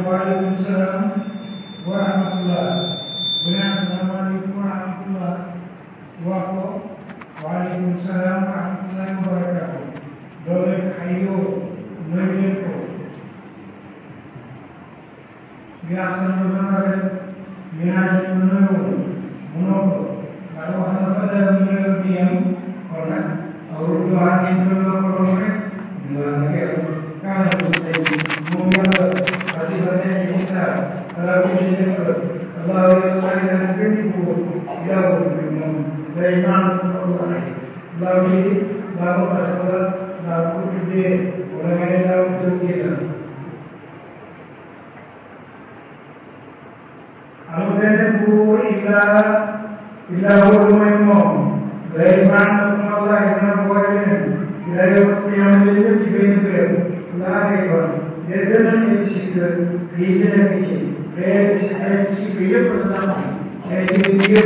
وعليكم السلام ورحمة الله. السلام عليكم ورحمة الله وعليكم السلام ورحمة الله وبركاته. دولة حيو نجيبكم biasa benar minat menunggu kalau anda pada menunggu diam orang orang Tuhan yang berkorban mengajar kan mungkin kasih banyak kita kalau kita Allah yang beribu jauh lebih beriman Allah lalu pasal lalu kita orang yang tahu kita Al-Qur'an illa huwa al-mu'min beriman kepada Allah yang boleh yang menjadi benar la raiba dan sikir tidak kecil sikir pertama dia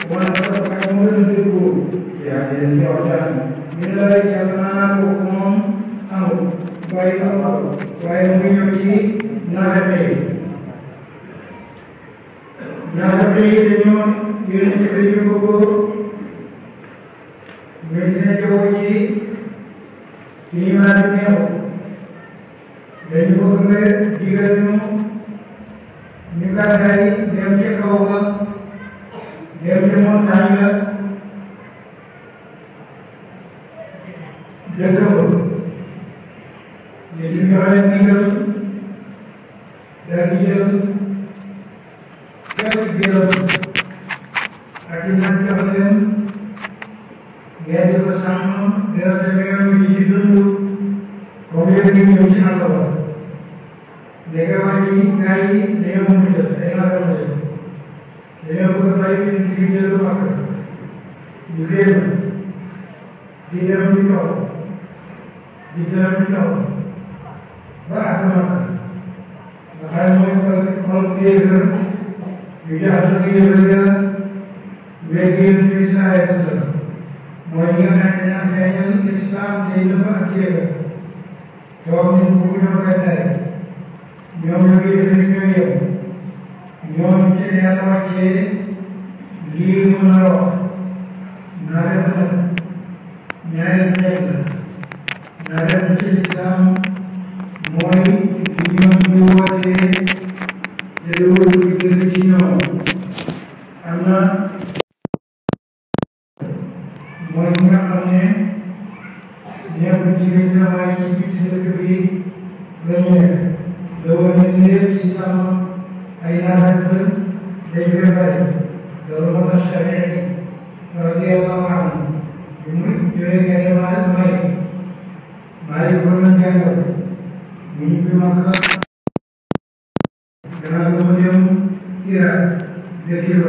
wanita kamu itu ya jadi orang nilai jalan hukum kamu baik Allah baik menyuci nabi Nabi dengan ini beri buku, media joji, ini mana dan buku juga itu, nikah dari dia kau dia mau tanya, jago, jadi orang nikah dari dia Akibat kalian dia bersama dia dengan hidup komunikasi yang Allah dia wajib kai dia muncul dia berbaik di dalam apa di dalam bahkan kalau dia Tidak sebenarnya bagian kisah Islam. Mengingat dengan Islam di lembaga kaum punya kata, yang lebih terkenal, yang tidak lagi limunar, naran, naran Islam, moi iman dua Jalur Kirjino, anak mengingat kami dia berjiwa baik hidup lebih banyak. Lawan ini kisah ayat dan berbaik dalam mata syariat. Radhiyallahu anhu, juga kalimat baik bermenjaga, mimpi maka. Karena kemudian kira dia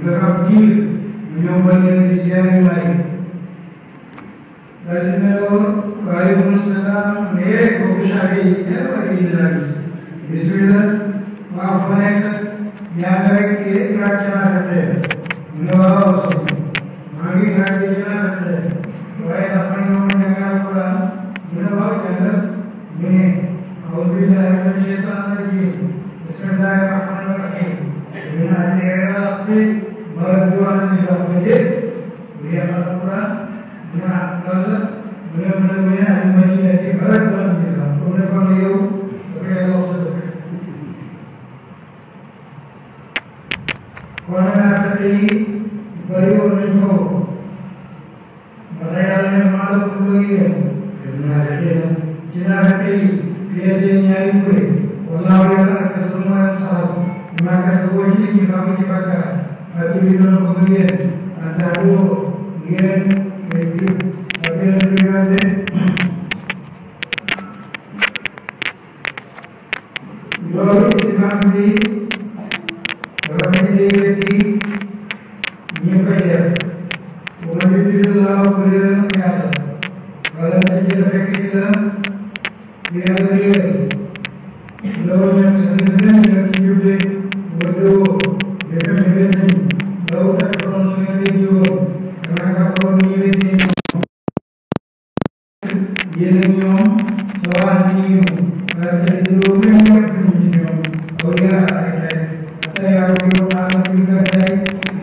berkabir menyumbangkan kesian lain. Dan Waalaikumsalam mereka bersyari bagi lagi. Bismillah maafkan yang mereka kerajaan ada. Menolak magi kerajaan ada. Baik apa yang mendengar Quran menolak jangan ini. Alhamdulillah syaitan lagi. Bismillahirrahmanirrahim. Dengan al-Iraq berjuang di dalam masjid, dia Al-Quran, dengan Allah, benar-benar al-Madinah di berjuang di dalam. Kemudian beliau sebagai Allah sebut. Karena tadi beliau menjauh, berayal yang malu kemudian, karena hati dia nyari boleh. Allah yang kesemua sahabat, maka sebuah jadi kami dipakai. Hati bidang kemudian antara dia itu, tapi de loolu istimaam bi dafa nekk di ñu koy def bu ma di tudd laaw bu réer na ko yàlla wala nga jël fekk ci la yàlla réer loolu ñoom sa benn nga ci yóbbe ba doo defem ne benn nañ loolu tax sonon su nga leen yoon dama nga xool ñu weddee yéen ak ñoom sa waa ni ñu wala te loolu même wax ñu ci ñoom aw yaa ay tay tay yaa ko yow ana ñu nga tay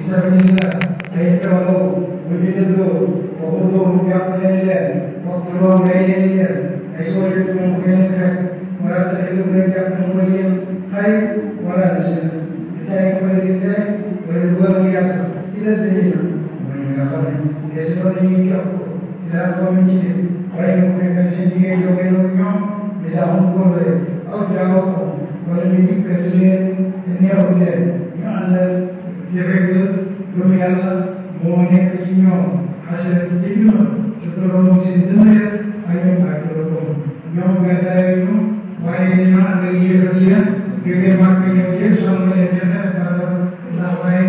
isabilillah ay tawaw bu ñu dëddoo waxu doo jàpp leen leen waxtu loo ngay leen leen ay soo jot moom fu ngeen fekk wala te lu leen jàpp mu ko yéen xarit wala na seen di tay ko leen di tay wala du gën a yàq ci la dëñu mooy nga xam ne des doon nañuy jox ko daa ko mu ci dem waaye mu nekk seen jigéen joxe loolu ñoom bisa am ko le aw jaaw ko wala ñu dikkal leen te neexul leen ñu ànd jëfek gëm yàlla moo nekk ci ñoom xasal ci ñoom su tolloon seen dënn ak ñoom ak ñoom gàddaay ñu waaye dañoo ànd ak yéefar ya jógee màkk ñëw yëpp sonn leen ca Badar ndax waaye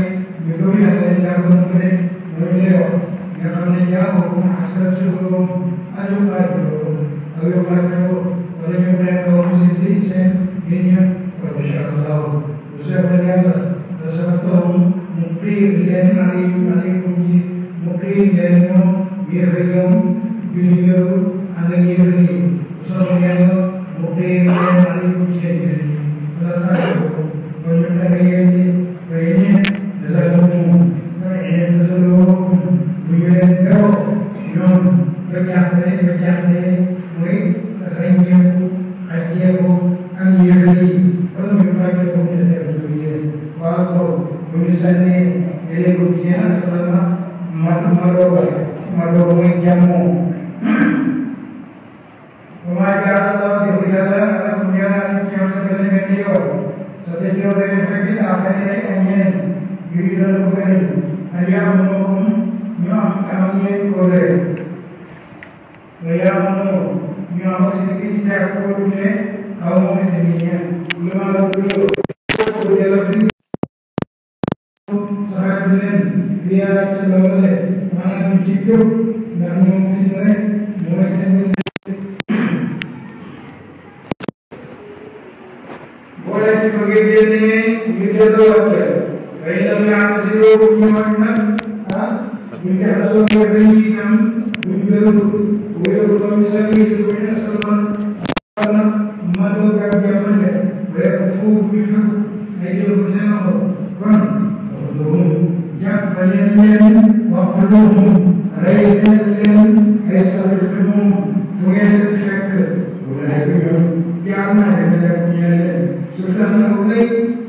ñu gëm yàlla leen jàpp na ko ne loolu lay wax nga xam ne jaaxoo xasal suuloom ayu baajuloo ayu baajuloo wala ñu may kaw musid li seen nit ña wala incha allah bu soobee yàlla da sama toom mu xiir leen aleykum ji mu xiir leen ñoom yéefar ñoom julli yow ànd ak yéefar yi bu soobee yàlla mu xiir leen aleykum ji leen yéefar yi wala taajoo ko kon ñu tagg yéen di bay ne dasalum bay ne dasalum bu ñu leen gawoo ñoom ba jàppale mooy ràññeeku xàjjeeku ak yéefar yi wala ñu bàyyi ko ñu def ko yéen waaw ko bu ñu sànnee yéen ko ci yéen asalama madoo mooy jàmmoo wa maa jaala Allahu defu yàlla alakum yàlla ci yow sa benn benn yoon sa te yow da ngeen fekk après ay ak ñeneen ngir yi doon bëgg nañ ak yàlla mookum ñu am yéen ko lëre nga yàlla moo ñu am ak seen kii di ko dute aw moom seen ñeen lu ma la duloo ko yàlla bi saxaat leen fi yàlla ci loolu le maanaam ñu ci jóg ndax ñoom fi ñu rek mooy seen boo leen ci fa ngeen génnee ngir delloo wàcce ay itam ñaata si loolu ñu mag nag buñ jaxasoo ak yi itam buñ gërëm wéeru doomi sali bu ñu asalman na madoo ak jàmmante waaye ko fuuf bi fi ay jël ko seen loxo kon loolu jàppaleen leen waqtuluhum rey leen ay sabir fi moom fu ngeen fekk walaay ko ñoom jaar naa leen def ñeel leen sultan aw lay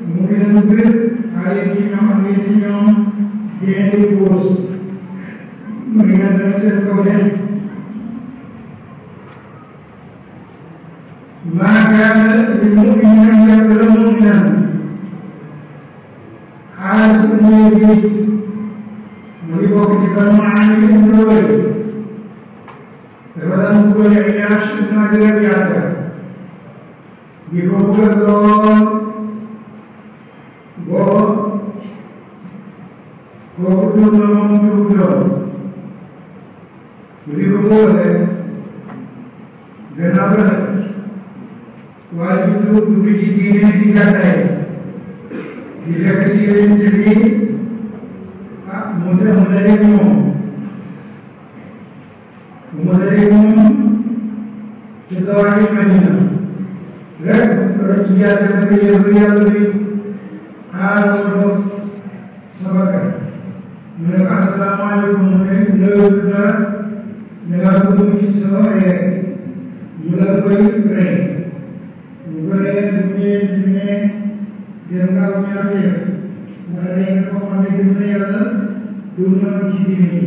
mu gën a bëri xale ci ñoom ak ngeen ci ñoom bien di góos mu ngi leen def seen kaw leen maa kaana lil mu'minin an yaqtula mu'minan Xaaris ibn Yaziid mu ngi bokk ci Banu Aamir ibn Lu'ay dafa daan bëggoon Iyaash ibn Abi Rabiata di ko bëgg lool boobu tuub na moom tuub lool mu di ko boole gannaaw ba nag waaye ju tuub dugg ci diine di gàddaay di fekk si yonent bi mu dajeeg moom ci dawaayu Madina rek ci jaase na ko yëfu yàlla bi xaaral ma doon sa bakkan mu ne ko asalaamaaleykum mu ne loolu dara ne laa ko dugg ci sama ay rek ñu la koy rey ñu ko rey bu ñëwee ci ne dem nga am ñaar yëf ndax day nga ko xam ne gëm na yàlla dugg na ci diine ji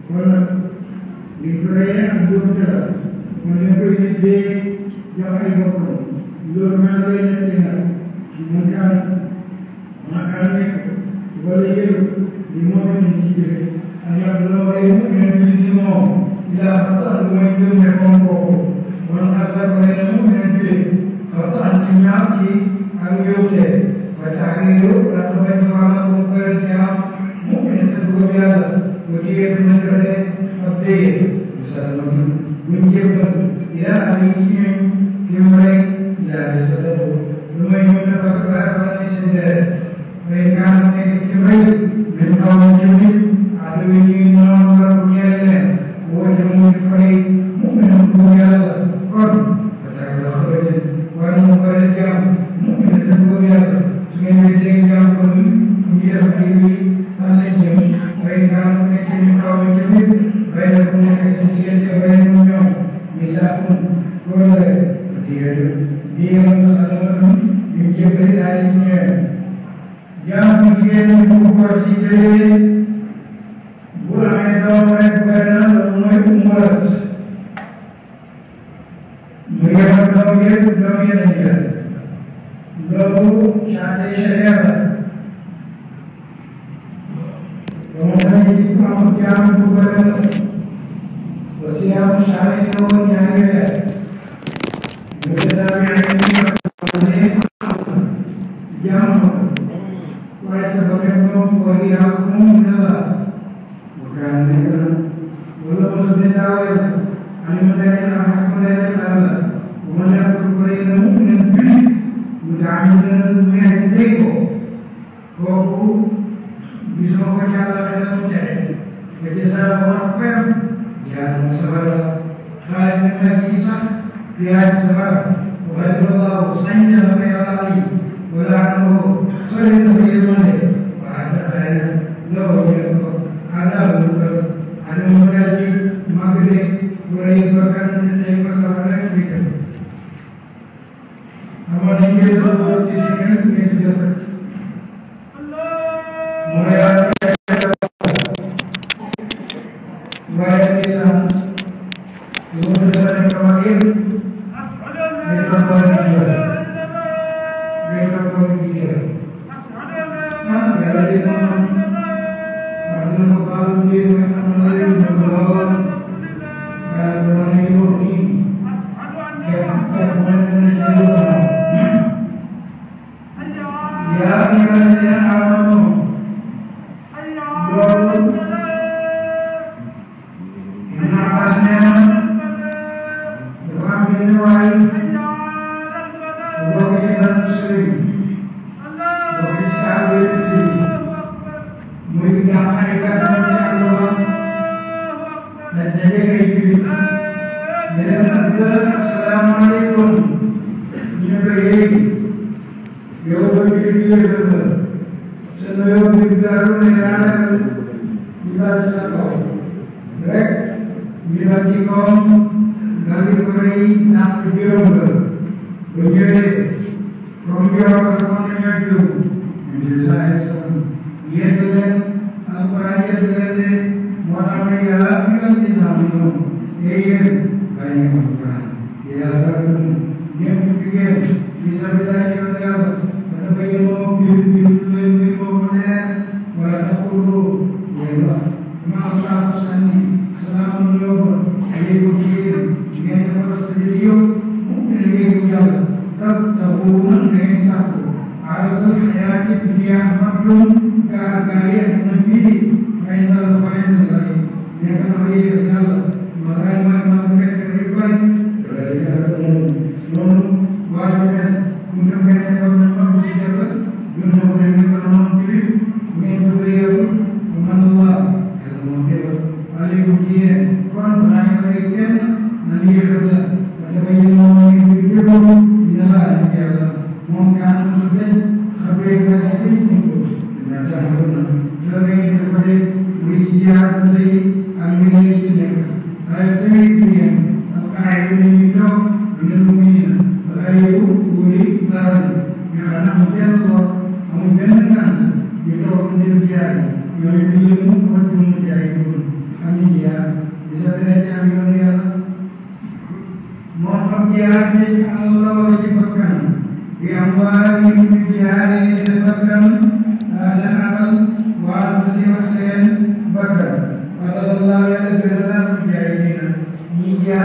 kon nag li ko reyee ak dóor la kon dañ koy dee jox ay bokkam loolu maa ngi lay netti nag man kaan nekk wala yëlu li moo ko ñu ci jële ak yàlla loo rey mu ne ni moom إلى خطأ المؤمن يكون فوقه ومن أطلق بينه من الجلد خطأ جماعتي أو يوته فتحرير رقبة على منكر الكلام مؤمن تدعو بهذا وجيه من الجرح أبديه مسلم من جبل إلى عليهم في مريك لا يسلمه لما يمنع بقى يسدر وإن كان من الكبري من قوم الجبل عدوين نور بنيا وجمع الفريق مؤمن بنيا قرن فتحرير رقبة ومنكر الكلام مؤمن تدعو بهذا سمين بدين جام كل يسبيه فلسم وإن كان من قوم الجبل بينكم كسنية بينهم يوم مساكم كل dia masalah menjadi darinya yang dia memperkuasi jadi bukan orang berada dalam umat mereka berdoa dia lalu syariat syariat kemudian itu yang bukan wasiat syariat yang ada Pihak sebarang, wahai Allah, sayangnya bagi wala anu sering bagaimana, ada ada lawan yang ada bukan ada mengaji magri mulai bahkan tentang masalah kita. Amal ini berbuat disini kita mulai Allah ya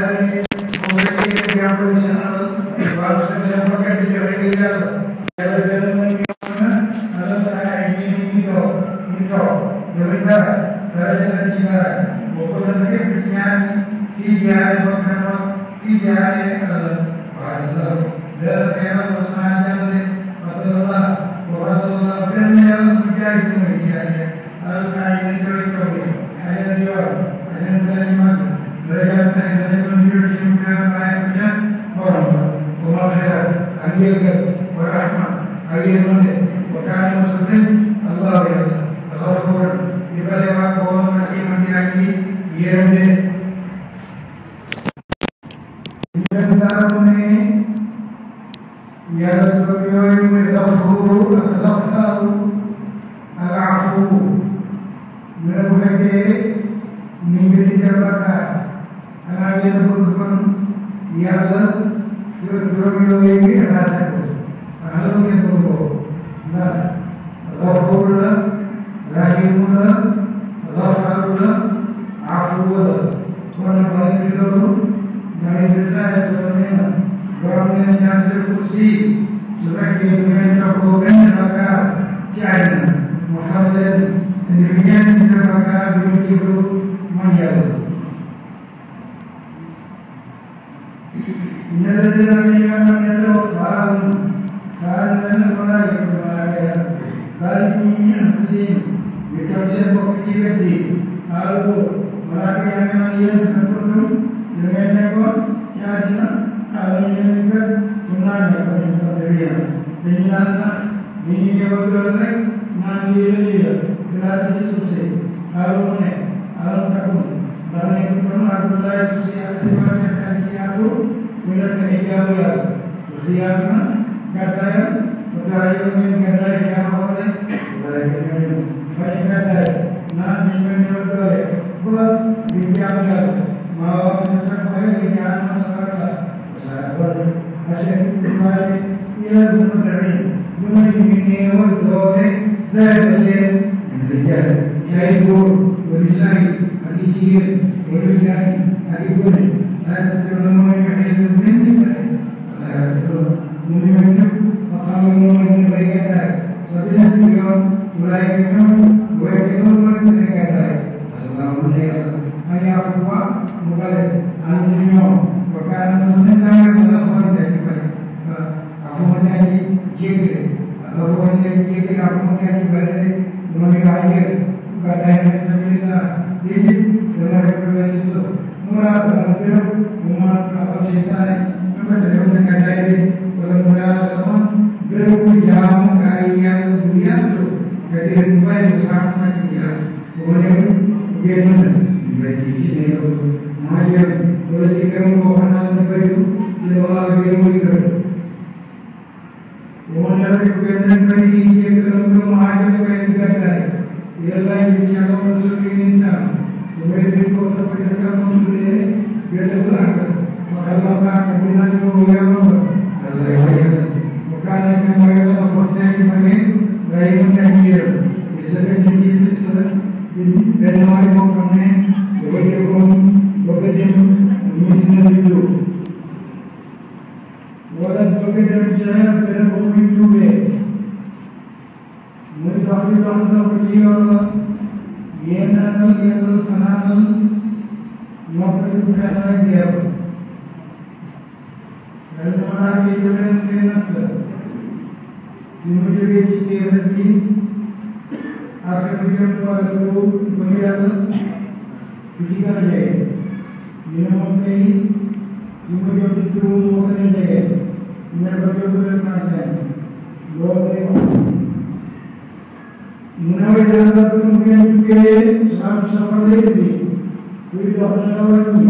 dari memiliki yang profesional, bangsa yang bekerja di Indonesia, ada dalam adalah ini Demikian, dari Cina, bukan lagi pertanyaan tiga perkara tiga adalah dan kera pesannya adalah Allah benar menjadi menjadi al-kain itu ada dia ada melihat mereka ada menjadi menjadi orang masyarakat agak warahmat agak mana bukan muslim Allah ya Allah dibalik apa lagi menjadi yerende Yarabune Yarabune Al-Ghafur Al-Ghaffar Al-Afu Menurutnya Minggu Jabatan Anak yang berpun Yalla Surabaya ini rasa Kalau yang berpun Nah Al-Ghafur Rahimullah Al-Ghafarullah Afuullah Orang baik itu dari desa sebenarnya orang yang jangan kursi sudah kemudian kabupaten bakar China Muhammad demikian terbakar begitu manjal. Ini yang menjadi faal dan mulai dari ini kursi kita bukti bukti lalu mulai yang tertentu dengan apa yang ada ini kan tunanya pada dunia dengan ini yang berlaku nanti dia berada di sisi alumni alum takun dan yang pun Abdullah sosial sebasar kaki aku sudah terhijau ya sosialnya katanya beraya dengan katanya yang oleh beraya dengan banyak katanya nanti menjadi buat bincang mau menetap baik di dalam masyarakat, masyarakat masih kembali ia berfungsi. Cuma ini orang dole dari Indonesia, iaitu berisai, agijir, berlian, agibun, dan terlalu itu penting. Itu menunjuk makam yang baik ada. Sebenarnya juga mulai dengan buat itu mulai ada. Assalamualaikum. Hanya apa? Mulai anjingnya, perkara sebenarnya adalah orang dari baik. Aku menjadi jengkel, aku menjadi balik, menjadi kata yang sebenarnya ini dalam kehidupan itu. Mula mengambil umat apa syaitan, apa terjadi kata ini dalam mula teman berujang kaya dunia itu jadi baik bersama dia. Kemudian bagaimana? Bagi ini Mahir berjikam bahanan bayu Ilawal Bimuika Kemudian bukan bagi jikam mahir baik gadai Ialah yang masuk ini tam Kemudian kota pendekat musuh Biar belakang Kalau tak kemudian yang Allah yang bukan yang mengajar Afornya dipakai Baik menjahir Disebut dijibis Benar bukannya bekerja menjadi itu. Walau bekerja berjaya berapa itu be. Mereka bangsa berjiwa. Yang sanal, maka itu sanal dia. Lalu mana kita yang Kemudian kita berarti akan berjumpa dengan beliau. Ketika dia menyampaikan kemudian itu mengatakan dia menyebutkan macam boleh menawar kemudian juga seperti ini tidak ada lagi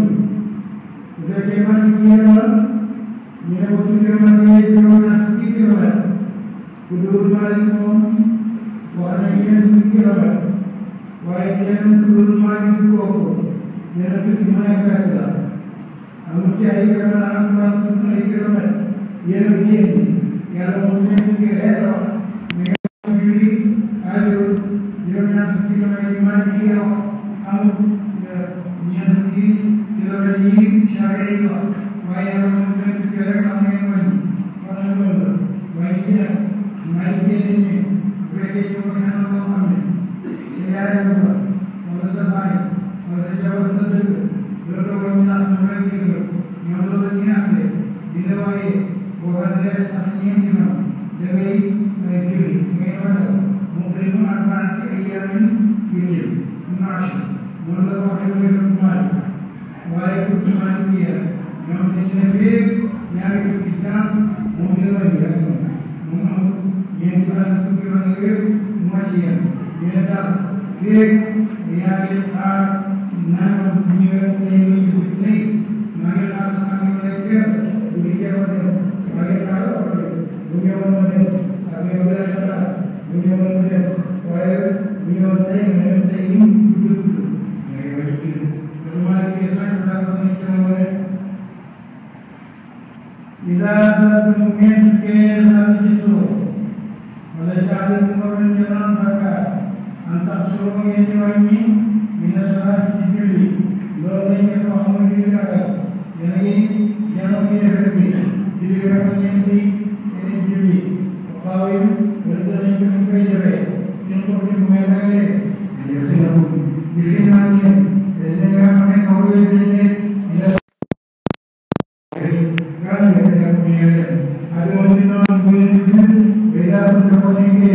kita keman dia menyebutkan macam itu nasi kita kudu malam warna yang kita Wajib turun mari koko, jangan terima kerja. Amu cari kerja, amu cari kerja. Yang begini, yang mungkin kita mereka beli, ayo, jangan sekitar mari dia, amu yang sekitar kita beli yi syari'i la waaye yàlla moom leen tukkee rek am ngeen wàññi kon nag loolu la wàññi bi nag may génne ñi bu fekkee ci ko fenn loo xam ne sa yaay la wala sa baay wala sa jabar sa dëkk loolu wàññi naa xam rek dëgg ñoom loolu la ñuy àtte dina waaye boo xam ne des ak ñeenti fan da ngay julli ngay matal mu koy mu arbaati ayyaamin yëkkil marché noonu la ko waxee muy fekk maay waaye pour maay bi ñoom dañu ne fee ñaari fukki temps moom dina wàññi rek moom am ñeenti fan fukki fan ak yëpp moo ci yem ñu ne daal fee yaa ngi xaar nangam ñëwee tey ñu dugg tey maa ngi xaar sama ngi lekk bu di jéem a dem maa ngi xaar oto bi bu ñëwoon ma dem ak yow lay xaar bu ñëwoon ma dem waaye bu ñëwoon tey nga dem tey ñu dugg ngay wàññi kii loolu maa ngi koy sant daal ba nañ ci ma rek إذا ممكن كان تجسوا ولا شعر المر الجنان بكى أن تقصروا يدواني من الصلاة الجلي لو ذيك قوم الجلال يعني جنوبي الربي جلال ينتي الجلي وقاوم وردنا يكون في جبه ينظر في الميلاد يخلقون بفنانية إذن كان قوي الجلي ada orang yang boleh beda pendapat ini,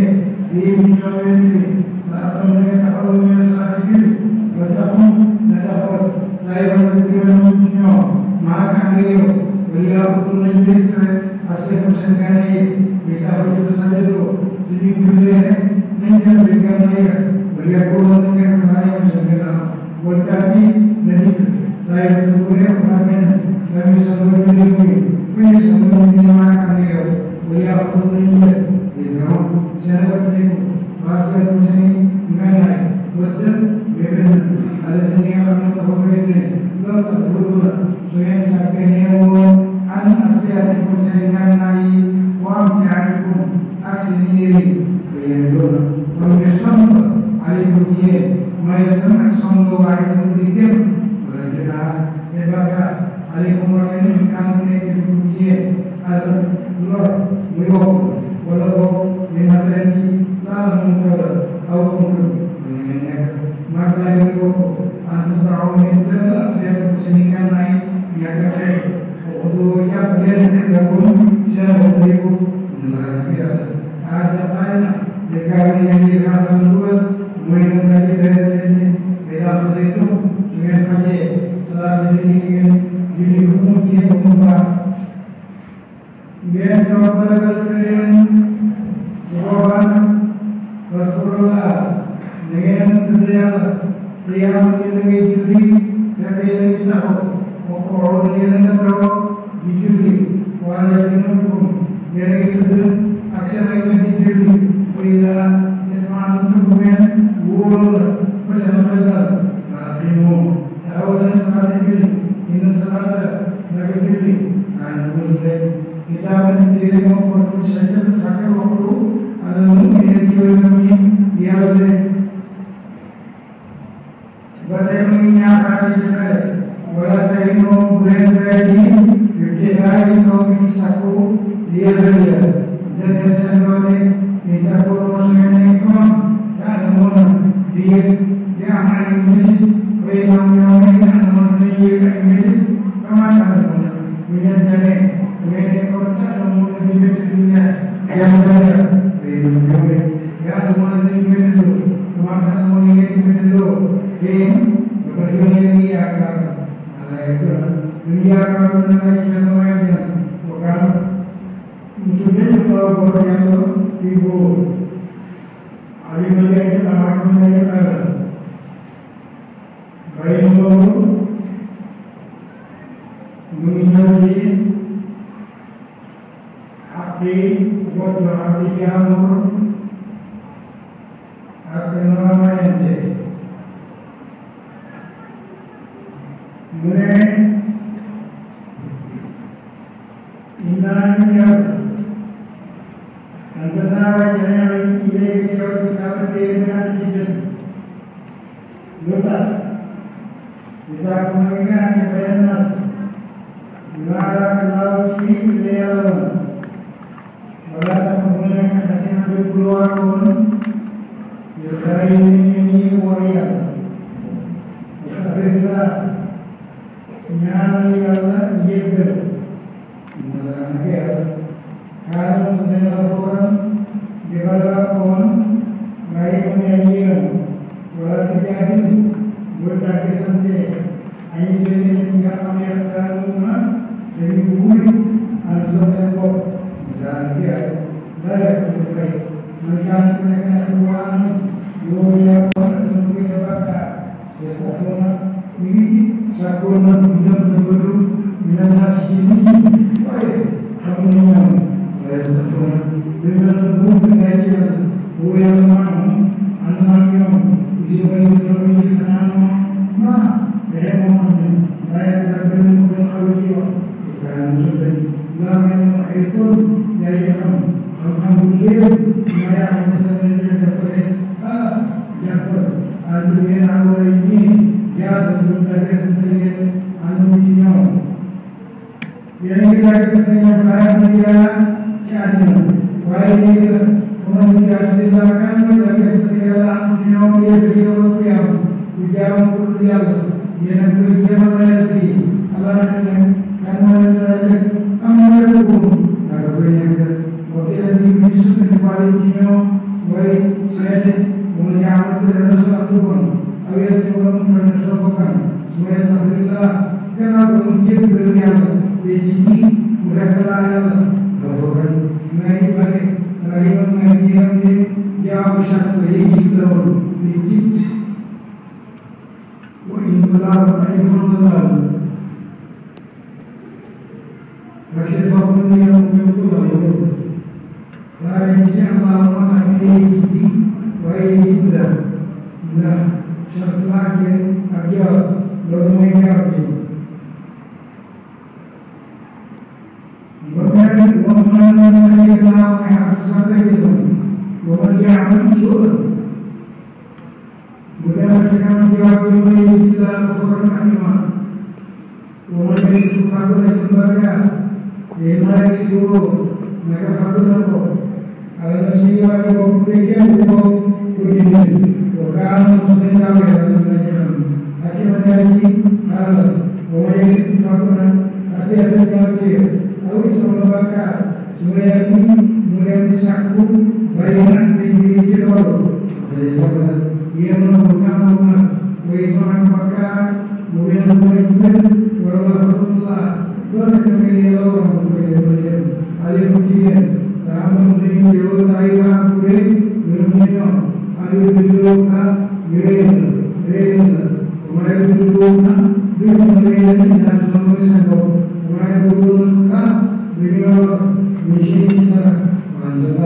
dia menjawab ini, atau mereka tak perlu menyesalkan diri, bertemu dapat lain berdua dunia, maka dia beliau betul menjadi asli persenkan ini, bisa begitu saja tu, seminggu dia menjadikan dia, beliau pun dengan lain persenkan, berarti nanti lain berdua orang kami selalu dilindungi, kami selalu dimakan dia. Beliau pun dilindungi. Israel, saya berterima kasih sini mengenai betul benar. Ada sini orang yang berbeda, lalu terfuruk. Soalnya sampai nyawa, anak asli ada persengan naik, wam tiada pun aksi diri. Beliau kami selalu alih dia, mereka selalu ada berikan. Belajar, berbakat. عليكم ورحمة كانوا من يكتبون أزل الله ويوم ولو من مدرني لا منكر أو منكر من ينك ماذا يوم أن تدعوا من تل أسياد المسلمين معي يكفي وقدوا يبلغ نذرهم شر وطريقوا من الله يبيض هذا قائنا لكاون يجير هذا الأول ومن ذلك الذي إذا فضيتم سمع فجيه صلاة الدين jadi kemudian mengubah biar jawaban kalian jawaban Rasulullah dengan terlihat dia menjadi juri tapi yang kita tahu dia yang tahu di juri wajib minum dia itu aksara yang di juri bila depan tujuan wul bersama tapi mau awalnya sangat dipilih ini sahaja lagi pilih, dan muslim kita mencari maupun saja sahaja waktu ada mungkin jual kami dia boleh bertemu hari juga, bertemu bulan ini, kita hari kami saku dia belia, dan sebenarnya kita proses ini pun tak ada dia amal ini, kalau yang ini amal ini menjadi menjadi kota yang mulai dunia yang berbeda, yang mulai itu, kemasan mulai itu, yang berdunia ini akan ada itu, dunia akan mulai semuanya, bukan musuhnya juga berjaya ibu, hari mulai itu akan mulai ada, baik dulu. Mengingatkan hati, wajah hati jamur, hati nama ente. Mune iman yang antara wajahnya ini kita berterima kasih. Lupa kita mengingat kepada nas. بما الله فيه ليعلم ولا تكونن كحسن بقلوبكم بالخير من يمين ورياض وخبر الله ñaanal yàlla yéggal wala nag yàlla kaana muslimin ghafuuran di balaakoon rahiiman yéeram wala tujaadil bul dàgg sante ay jëlee nga xam ne yaxtaaruuna dañu wuuri an seen bopp wala nag yàlla laa yàgg sa fay man kaana ku nekk na ixwaan yow yàppoon asama koy da bàkkaar yastaxfuuna mi ngi sàkkoon na ñoom na bëtu ñu ne naa si nit ñi waaye xamuñu ñoom waaye sàkkoon na lu mel ne bu mu ngay ci yàlla bu yàlla maanaam ànd naa ñoom si bay ñu ne ñu fanaanoo maa fexe moo xam ne daa yàlla benn mu doon xaw ci wax waaye mu su dañ laa may ne ay tool yaay xam-xam bu léew maa yaa xam ne sa leen jàppale jàppal ànd ngeen ak way ñii yàlla du dagge sa sëriñ ànd ci ñoom yéen ngi dagge sa sëriñ fay am yàlla ci àddina waaye léegi la fu ma ñu jaar di la kan ma dagge sa sëriñ yàlla ànd ci ñoom yéen di yow ak yàlla du jaam pour du yàlla yéen a koy jéem a layal fii allah na ne kan ma leen layal am na leen ko daga koy nekk wax yàlla di ñu sukkandiku wàllu ci ñoom mooy seete mu ñaamal ko dana sa ak bon aw yàlla ci borom mu tànn sa bokkan su ma astaghfirullah gannaaw ba mu jéggalu yàlla te ji mu fekk laa yàlla dafa ren may bale rahiman may jiram de jaabu shat la yi jiitawul di jiit wa in talaaw ay fondalaaw فاكسر فضل يوم يقول الله تعالى يجي الله ما تعمل جدي وهي جدا لا شرط لكن أبيض لو ما يكفي ومن يكلم يحفظ كذا ومن يعمل سوءا ولما كان جواب من يجد كفر الإيمان ومن يسلك فقد البركة لما يسلكه maka fakuna ko ala nasiya ko peke ko kudin ko kan sunna wa ala najam hakim dali ala wa yasi fakuna ati ada ke awi sama baka sumaya ni mulai disakku bayan di jero jadi fakuna ia bukan mana wa isma baka mulai mulai wala fakuna wala kemeli orang mulai ali mungkin tamu ini jauh dari aku minumnya ali dulu kan miren kemarin dulu kan dulu miren dan semua sanggup kemarin dulu kan beliau misi kita manjat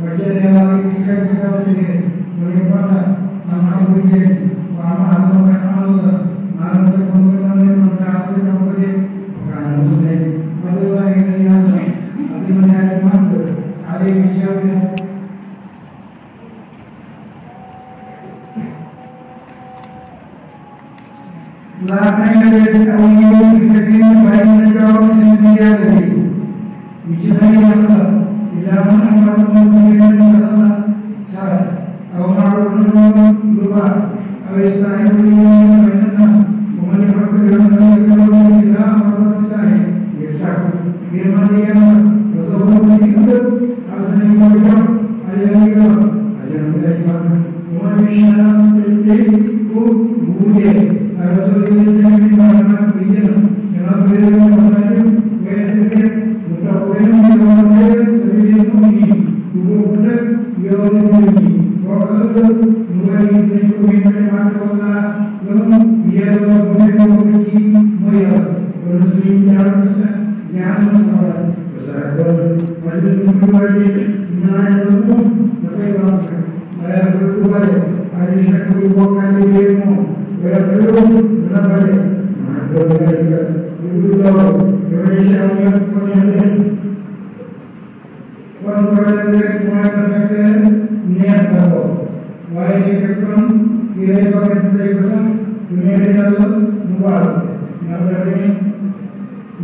macam yang lagi kita begini bagaimana nama begini nama Allah nama terpengaruh mencapai kepada kan sudah Allah ini yang sebenarnya mampu ada yang lamanya dari awal kita banyak jauh sendiri lagi. Ijazah Allah, ilaman amal mungkin salah salah. Awal lupa, awal beliau banyak umumnya perkara kalau kita amal tidak biasa. Firman Rasulullah itu asal yang ayat itu asal yang manusia itu bude Rasulullah yang mana biar yang beliau berkata wajib mutawalin mutawalin sebelum ini dua bulan yang ini waktu mulai dari pemerintahan Allah lalu biar pemerintahan ini maya Rasulullah yang ज्ञान सवाल बसाकर मस्जिद में वाली नया लोगों नए बात नया लोगों वाले आयुष को बोलने के लिए वे फिर न वाले ना तो जाएगा दूर जाओ इंडोनेशिया में कोने में कौन पढ़ने के कुमार करते नियत करो वाई के कम ये पकड़ते हैं कसम दुनिया में चलो मुबारक ना करने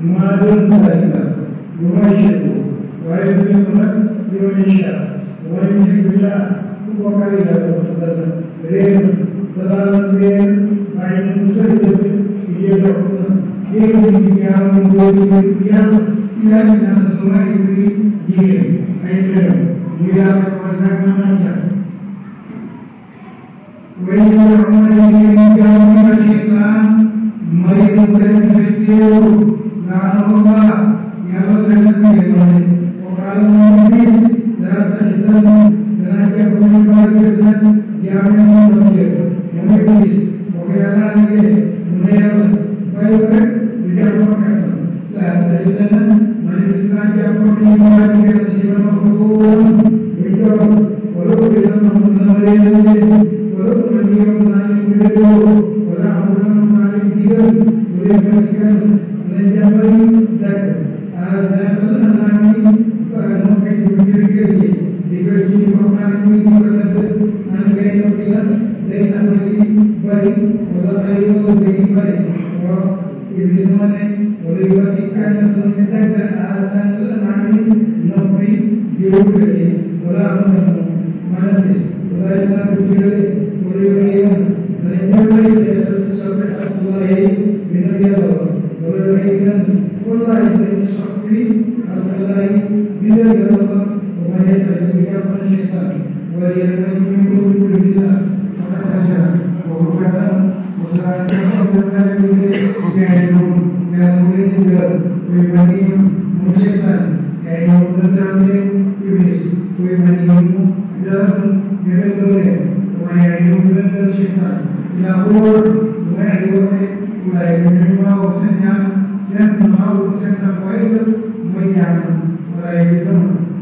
ما دون ذلك بما يشاء ويذل بمن يشاء ومن يشرك بالله وكان لا يقدر غير ضلال غير بعيد مسدد يدعون غير الديان من دون الديان إلى الناس الله يري دين أيضا ويا وزاك مناجا وإن يرون الديان من الشيطان مريض بالفتير لعنه الله يا رسول الله وقال النبي لا تحزن لنا يكون من بعد كسر جامع سنتير يمكنس وكان عليه منير فيبرك بدعوة كسر لا تحزن من بسنا يكون من بعد كسر مفروض بدعوة ولو بيتنا من مريض ولو من يوم نادي بدعوة ولا أمرنا نادي دير وليس كان من جبل دك هذا الأنامي فنوكي بجري بجري فقال لي ولد أنا جاي نقول ليس بري ولا بري ولا بري وإبليس منه ولا يبكي كان من دك هذا الأنامي نوكي بجري ولا أمرنا ما نبيس ولا ينام بجري ولا يعين من جبل ليس سبحان الله من الله ولا يعين والله إن صحبي الله من الله ومن يتبع بجابر الشيطان وليرمي من كل بالله فقد خسر وكفر وسرعة يعلمون ويبنيهم من الشيطان يعلمون الدولة إبليس ويبنيهم دارهم من الدولة وما يعلمون من الشيطان يقول وما يعلمون ولا يعلمون وسنعم سنة mau sena poin menyaman mulai itu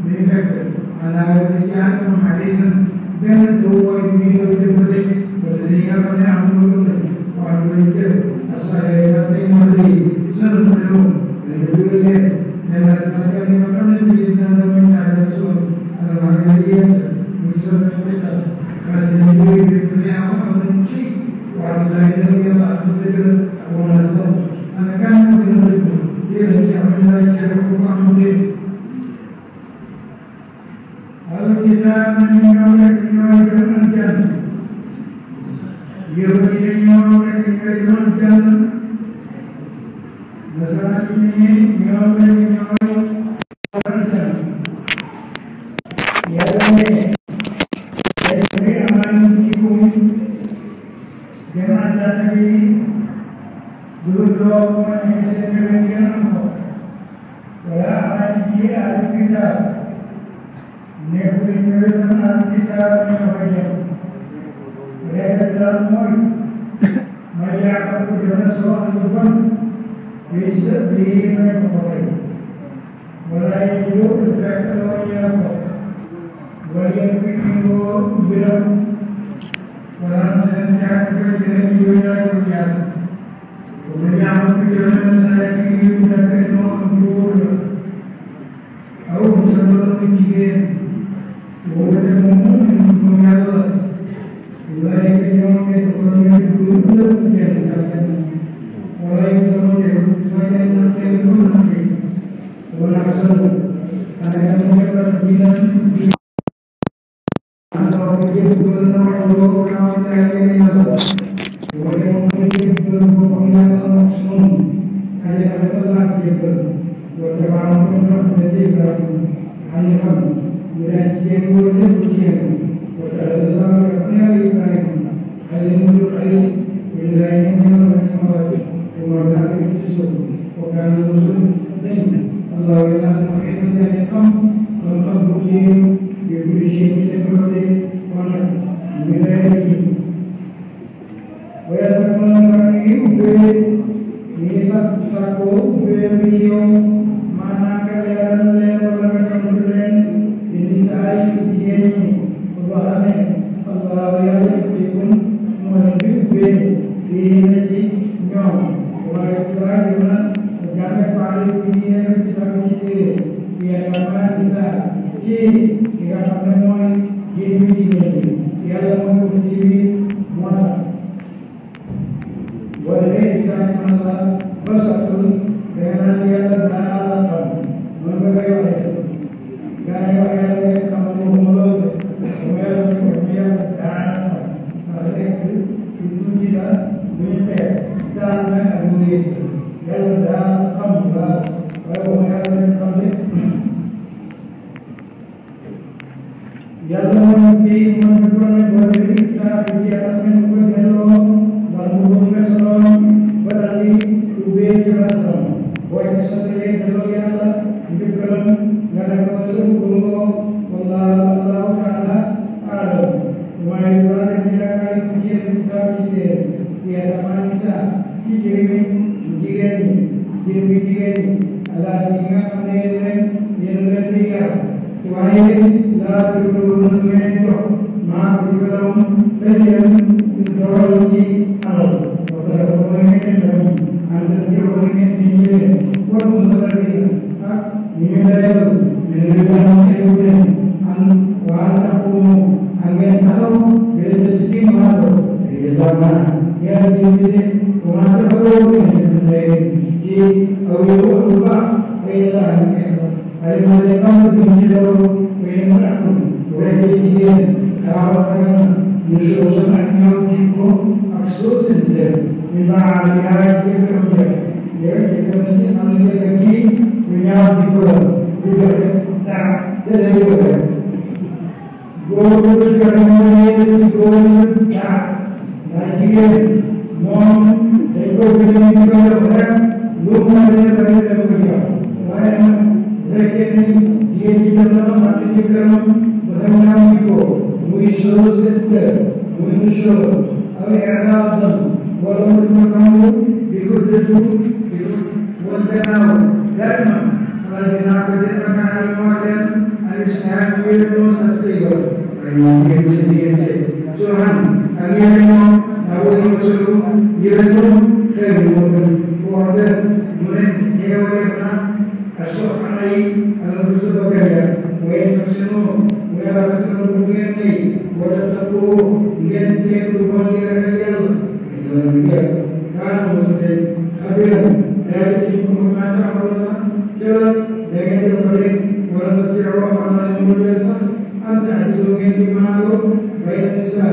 manufacture anak kerjaan menghasilkan dengan dua ini boleh berdaya pada amal orang itu asal yang mati sebelum lebih dan mereka yang akan menjadi mencari sesuatu anak dia misalnya kita kalau ini berarti apa benci orang lain yang tak betul orang asal anak dia jangan belajar hukum dia. Kalau kita meninggalkan jalan, dia meninggalkan jalan. Masalah ini meninggalkan jalan. Ia ini aman hukum jangan jadi dulu menyesuaikan wala aji kita nebulikan kita mengajar mereka dalam moi majak berjalan soal tuan bisa dimengerti wala itu berfaktornya wala itu bilang wala senjata kerja dunia Kemudian perjalanan saya ini sudah kena menjual. Aku sebelum mikir, boleh mungkin mengalah. Mulai kenyang kemudian dulu menjadi mulai kemudian saya nanti nanti. Orang asal ada yang mengajar jiran. Asal pergi bulan orang orang yang boleh mungkin berhubungan langsung ayat Allah kita berjamaah untuk menjadi Ibrahim Hanifan mudah yang boleh ujian berjalan kepada Ibrahim Khalilul Khalil wilayahnya bersama keluarga itu bukan musuh dan Allah yang mengajarkan untuk bukti diberi syirik kepada orang wilayah ini. Wajibkan ibu misal saku beliau mana kalian melakukan berdoa ini saya ini bahane Allah yang fikun menuju ini nyom wajibkan dengan jangan paling dunia kita ini dia akan bisa jadi dia akan mulai jadi dia akan menjadi muat Boleh kita masalah bersatu dengan dengan dia dalam mengenai gaya yang kamu mulut kemudian dalam ada itu tidak mimpi dan mengenai yang dalam kamu yang mungkin mengenai kita bicara mengenai bangun keselam berarti ubah jelaskan bahwa sesuatu kalau kita berkelam dengan konsep guru Allah Taala alam wahai tidak kali pujian kita tiada manusia jigani Allah ingat mengenai yang lebih wahai la berkelam itu mak berkelam dan dorongci alam atau mengenai anda dia mengenai tinggi walaupun sebenarnya mengenai mengenai sayuran warna pun angin tahu beda sedikit mana dia zaman dia jadi orang terlalu mengenai di awal lupa beda hari mereka begini lalu beda beda dia kawan musuh sebenarnya itu aksus saja memang dia kerja dia kerja namanya lagi menyambut dikurang juga tak jadi juga gol kerana gol tak lagi non jika kita orang lupa dari kerja lain mereka dia tidak dapat dikerjakan bersama itu musuh saja musuh al-i'rad walaupun kamu dikurang والتناول دائما الذين قدرنا على المعلم الاسلام يلمس السيبر فيمكن سديته سبحان أجيبنا نقول وسلم يلمس خير المدن وعدد من يولدنا الشرح عليه النفوس البكرية وإن تحسنوا ولا تتركوا بيني ولا تتركوا ينتهي بمالي رجال إلا بك كانوا مسلمين خبيرا dari pemerintahan Maulana jalan dengan terbaik walau sejauh mana yang berjasa antara dengan dimana baik nisa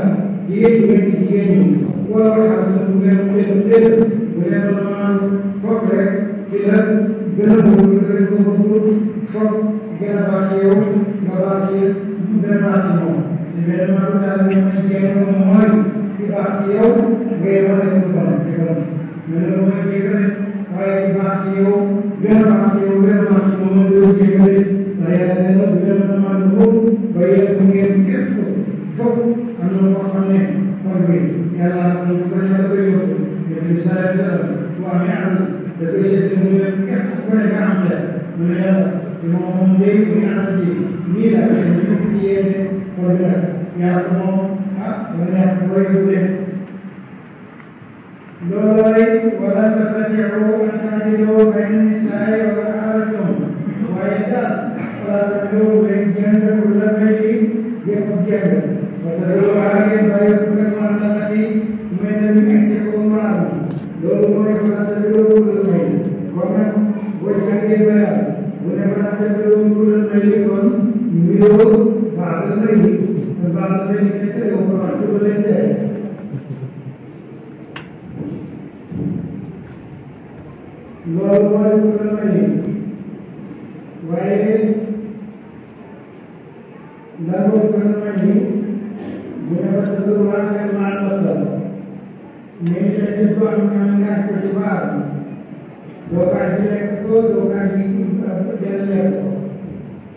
dia dengan dia ini walau harus dengan betul dengan nama fakir kita benar benar betul fak kita bahagia bahagia dan bahagia sebenarnya malu dalam menjadi memulai bahagia bagaimana kita benar benar baik bahagia, biar bahagia menurut dia layan itu biar teman itu baik mungkin itu, sok anu makanya pergi, kalau bukannya begitu, jadi saya suamian, jadi saya mungkin mereka ada, mereka mau menjadi menjadi, ini lah yang dia pergi, yang mau mereka boleh Dolai wala tatadi'u an ta'dilu bainan nisa'i wa la'alatum wa idan wala ta'dilu bainan janda kulla bayi bi'ujjada wa ta'dilu ba'alin bayutukan ma'alamati umainan bi'ihtikum ma'alam dolu mulai wala ta'dilu kulla bayi wala wajahnya bayar wala ta'dilu kulla bayi kon miru ba'adil bayi kita ukuran itu boleh Lalu lagi, baik, lalu lagi, guna bertujuan dengan manusia. Mereka juga menganggap kejiwaan. Lokasi lekko, lokasi jalan lekko.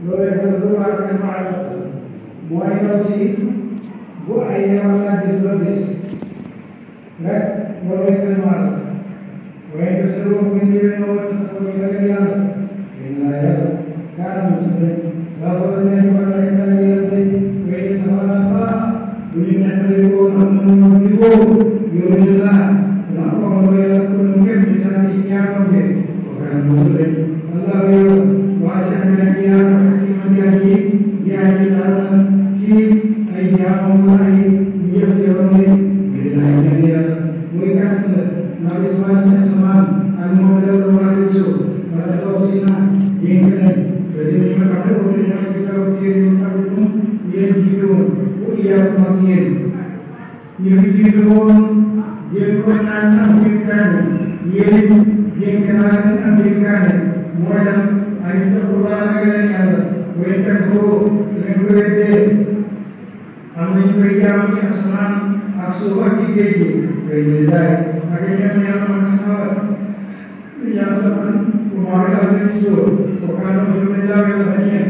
Lalu bertujuan dengan manusia. Mulai dari bu ayah Allah disulus, lek mulai dengan manusia. وين تسلوه من دين وتسلوه من الرياض إن لا يرد كان مسلم غفر الله ولا إلا يرد وإن ولا الله وإن يحملون هم يمدبون يرد الله نقوم ويكون كم لسانه يعمل وكان مسلم الله يرد واسعنا قيام حكيما يهدي لنا في أيام الله يفترون إلى أن ويكمل Nabi Sallallahu Alaihi Wasallam an-Mu'adab al-Rasul Sina, Yingkan, Rajin Kami, Original kita Ujian Kami, Ian Hidung, Uiya Pangian, Ian Hidung, Ian Konan Amerikan, Ian Yingkan Amerikan, Moyang, Anita Pulang yang Wentah Furu, Tengkuete, Amin Kaya Asman, Aksuwa Kiki, Kaya akhirnya yang masalah yang sama kemarin itu bukan sebenarnya yang hanya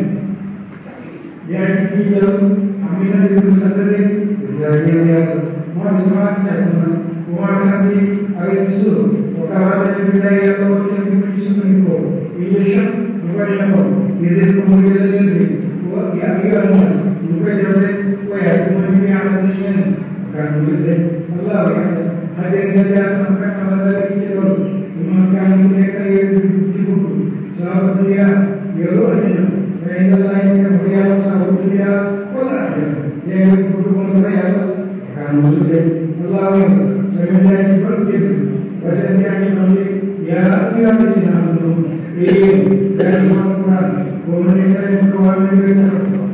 yang kita ambil dari sendiri jadi yang mau disamakan sama kemarin itu bukan dari budaya atau yang itu itu Indonesia bukan yang itu kemudian dari ya iya bukan dari ya kemudian yang ini bukan itu Allah hadir kerja maka pada kita memakan mereka yang dibutuh sahabat dia yelo aja mereka lain yang berjaya sahabat dia orang yang dibutuh mereka akan masuk Allah yang sebenarnya dipercaya pasal dia kami ya dia tidak menunggu dari orang kemudian yang berkawan mereka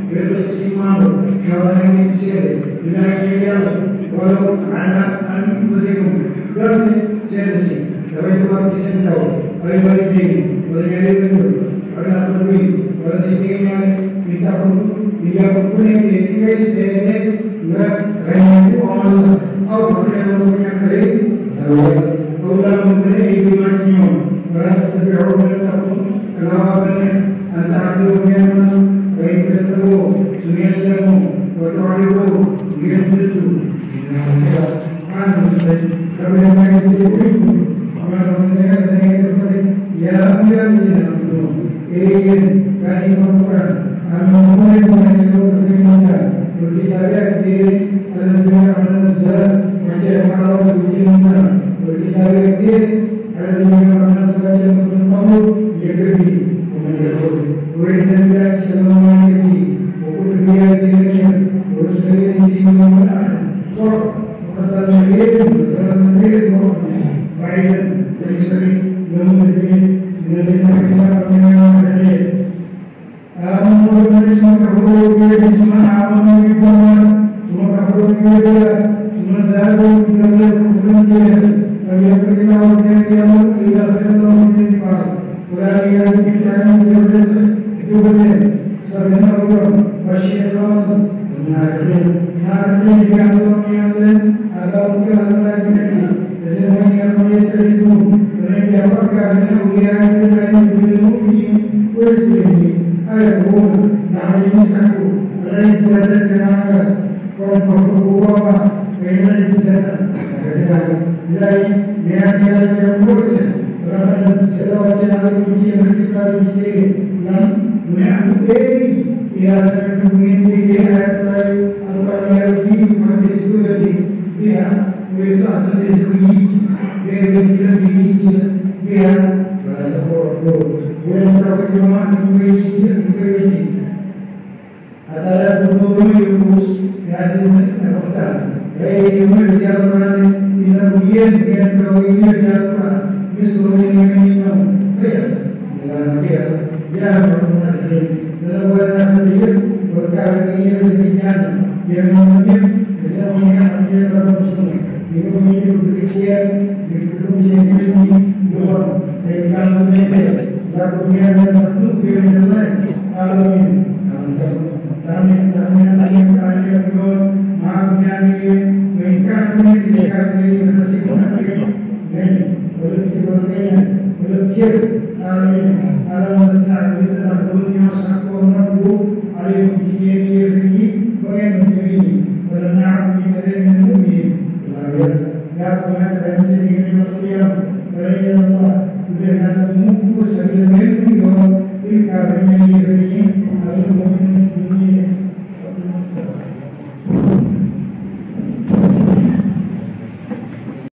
berseimam kawan yang disediakan wilayah walau anak أنفسكم قبل سيدسي تبين الله سيدنا أي بارجين وزيادة بنور ولا تنبي ولا سيدين يعني بتاعهم بيجابوا كل كيس سيدنا لا غيره عمل أو فكرة ولا كلام أولا ممكن أي بمعنيهم ولا تتبعوا من تقوم كلام بنا أن تعبدوا بيننا وإن تتبعوا سنين لهم وتعرفوا لينزلوا Gracias.